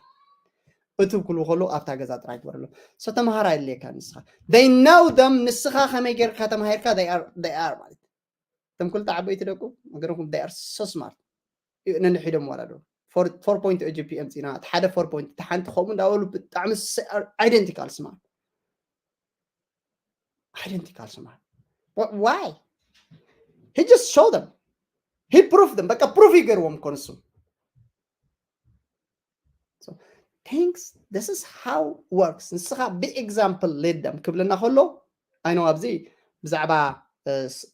እትብ ክሉ ከሉ ኣብታ ገዛ ጥራይ ግበረሎም so ተምሃራ የድልየካ ንስኻ they know them ንስኻ ከመይ ጌርካ ተማሂርካ they are ማለት እቶም ክልተ ዓበይቲ ደቁ ነገርኩም they are so smart ነንሒዶም ዋላ ዶ four point GPA ኣምፂና እቲ ሓደ four point እቲ ሓንቲ ከምኡ እንዳበሉ ብጣዕሚ identical smart identical smart why he just show them he proof them በቃ proof ይገርዎም እኮ ንሱ things this is how works ንስኻ ብኤግዛምፕል lead them ክብልና ከሎ ኣይነው ኣብዚ ብዛዕባ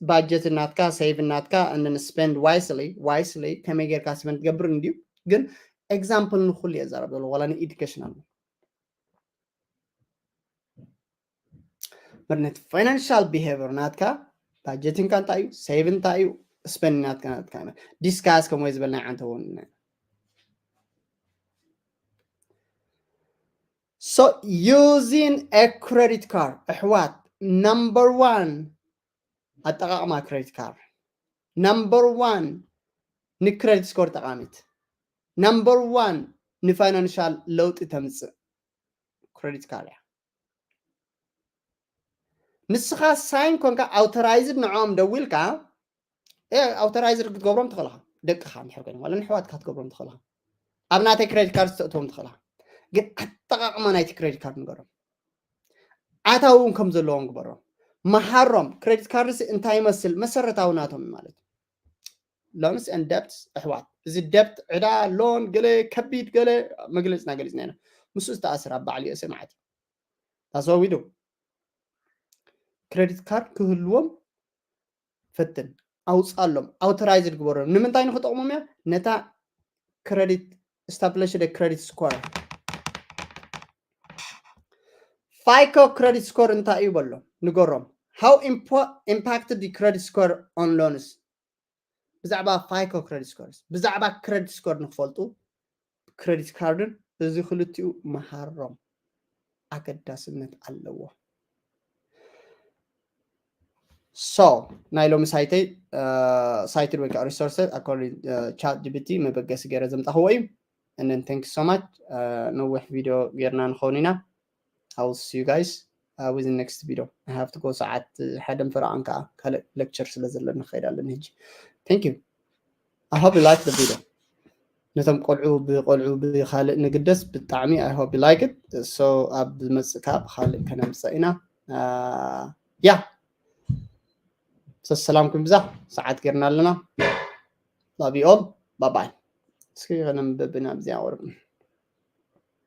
ባጀት ናትካ save ናትካ and spend wisely wisely ከመይ ጌርካ spend ትገብር እንድዩ ግን example ንኩሉ እየ ዛረብ ዘሎ ዋላ ንኢዱኬሽናል ምርነት financial behavior ናትካ budgeting ካ እንታይ እዩ save እንታይ እዩ spend ናትካ ናትካ discuss ከምኡ ዝበልና ዓንተ እውን so using a credit card ኣሕዋት number one ኣጠቃቅማ credit card number one ን credit score ጠቃሚት number one ን financial ለውጢ ተምፅእ credit card እያ ንስኻ sign ኮንካ authorized ንዕኦም ደዊልካ authorized ክትገብሮም ትኽእልኻ ደቅኻ እንድሕር ኮይኖም ዋላ ንሕዋትካ ክትገብሮም ትኽእልኻ ኣብ ናተይ credit card ተእትዎም ትኽእልኻ ግን ኣጠቃቅማ ናይቲ credit card ንገሮም ኣታዊ እውን ከም ዘለዎም ግበሮም መሃሮም credit card ሲ እንታይ ይመስል መሰረታዊ ናቶም ማለት loans and debts ኣሕዋት እዚ debt ዕዳ loan ገለ ከቢድ ገለ መግለፅና ገሊፅና ኢና ምስኡ ዝተኣሰር ኣብ ባዕሊ እሰ ማለት that's what we do credit card ክህልዎም ፈትን ኣውፃሎም authorized ግበሮም ንምንታይ ንክጠቕሞም እያ ነታ credit establish credit score FICO credit score እንታይ እዩ በሎም ንገሮም how impacted credit score on loans ብዛዕባ FICO credit scores ብዛዕባ credit score ንክፈልጡ credit card ን እዚ ክልቲኡ መሃሮም ኣገዳስነት ኣለዎ so ናይ ሎሚ ሳይተይ cited ወይ ከዓ resource according ChatGPT መበገሲ ገይረ ዘምፃኽዎ እዩ and then thank you so much ነዊሕ video ጌርና ንኸውን ኢና I will see you guys with the next video. I have to go. ሰዓት ሓደን ፈረቓን ከዓ ካልእ lecture ስለ ዘለኒ ክኸይድ ኣለኒ ሕጂ። Thank you. I hope you like the video. ነቶም ቆልዑ ብቆልዑ ብካልእ ንግደስ ብጣዕሚ I hope you like it. So ኣብ ዝመጽእ ከዓ ብካልእ ከነምጽእ ኢና። ያ ሰሰላምኩም ብዛ ሰዓት ጌርና ኣለና። Love you all. Bye bye. እስኪ ከነንብብ ኢና ብዚኣ ወርም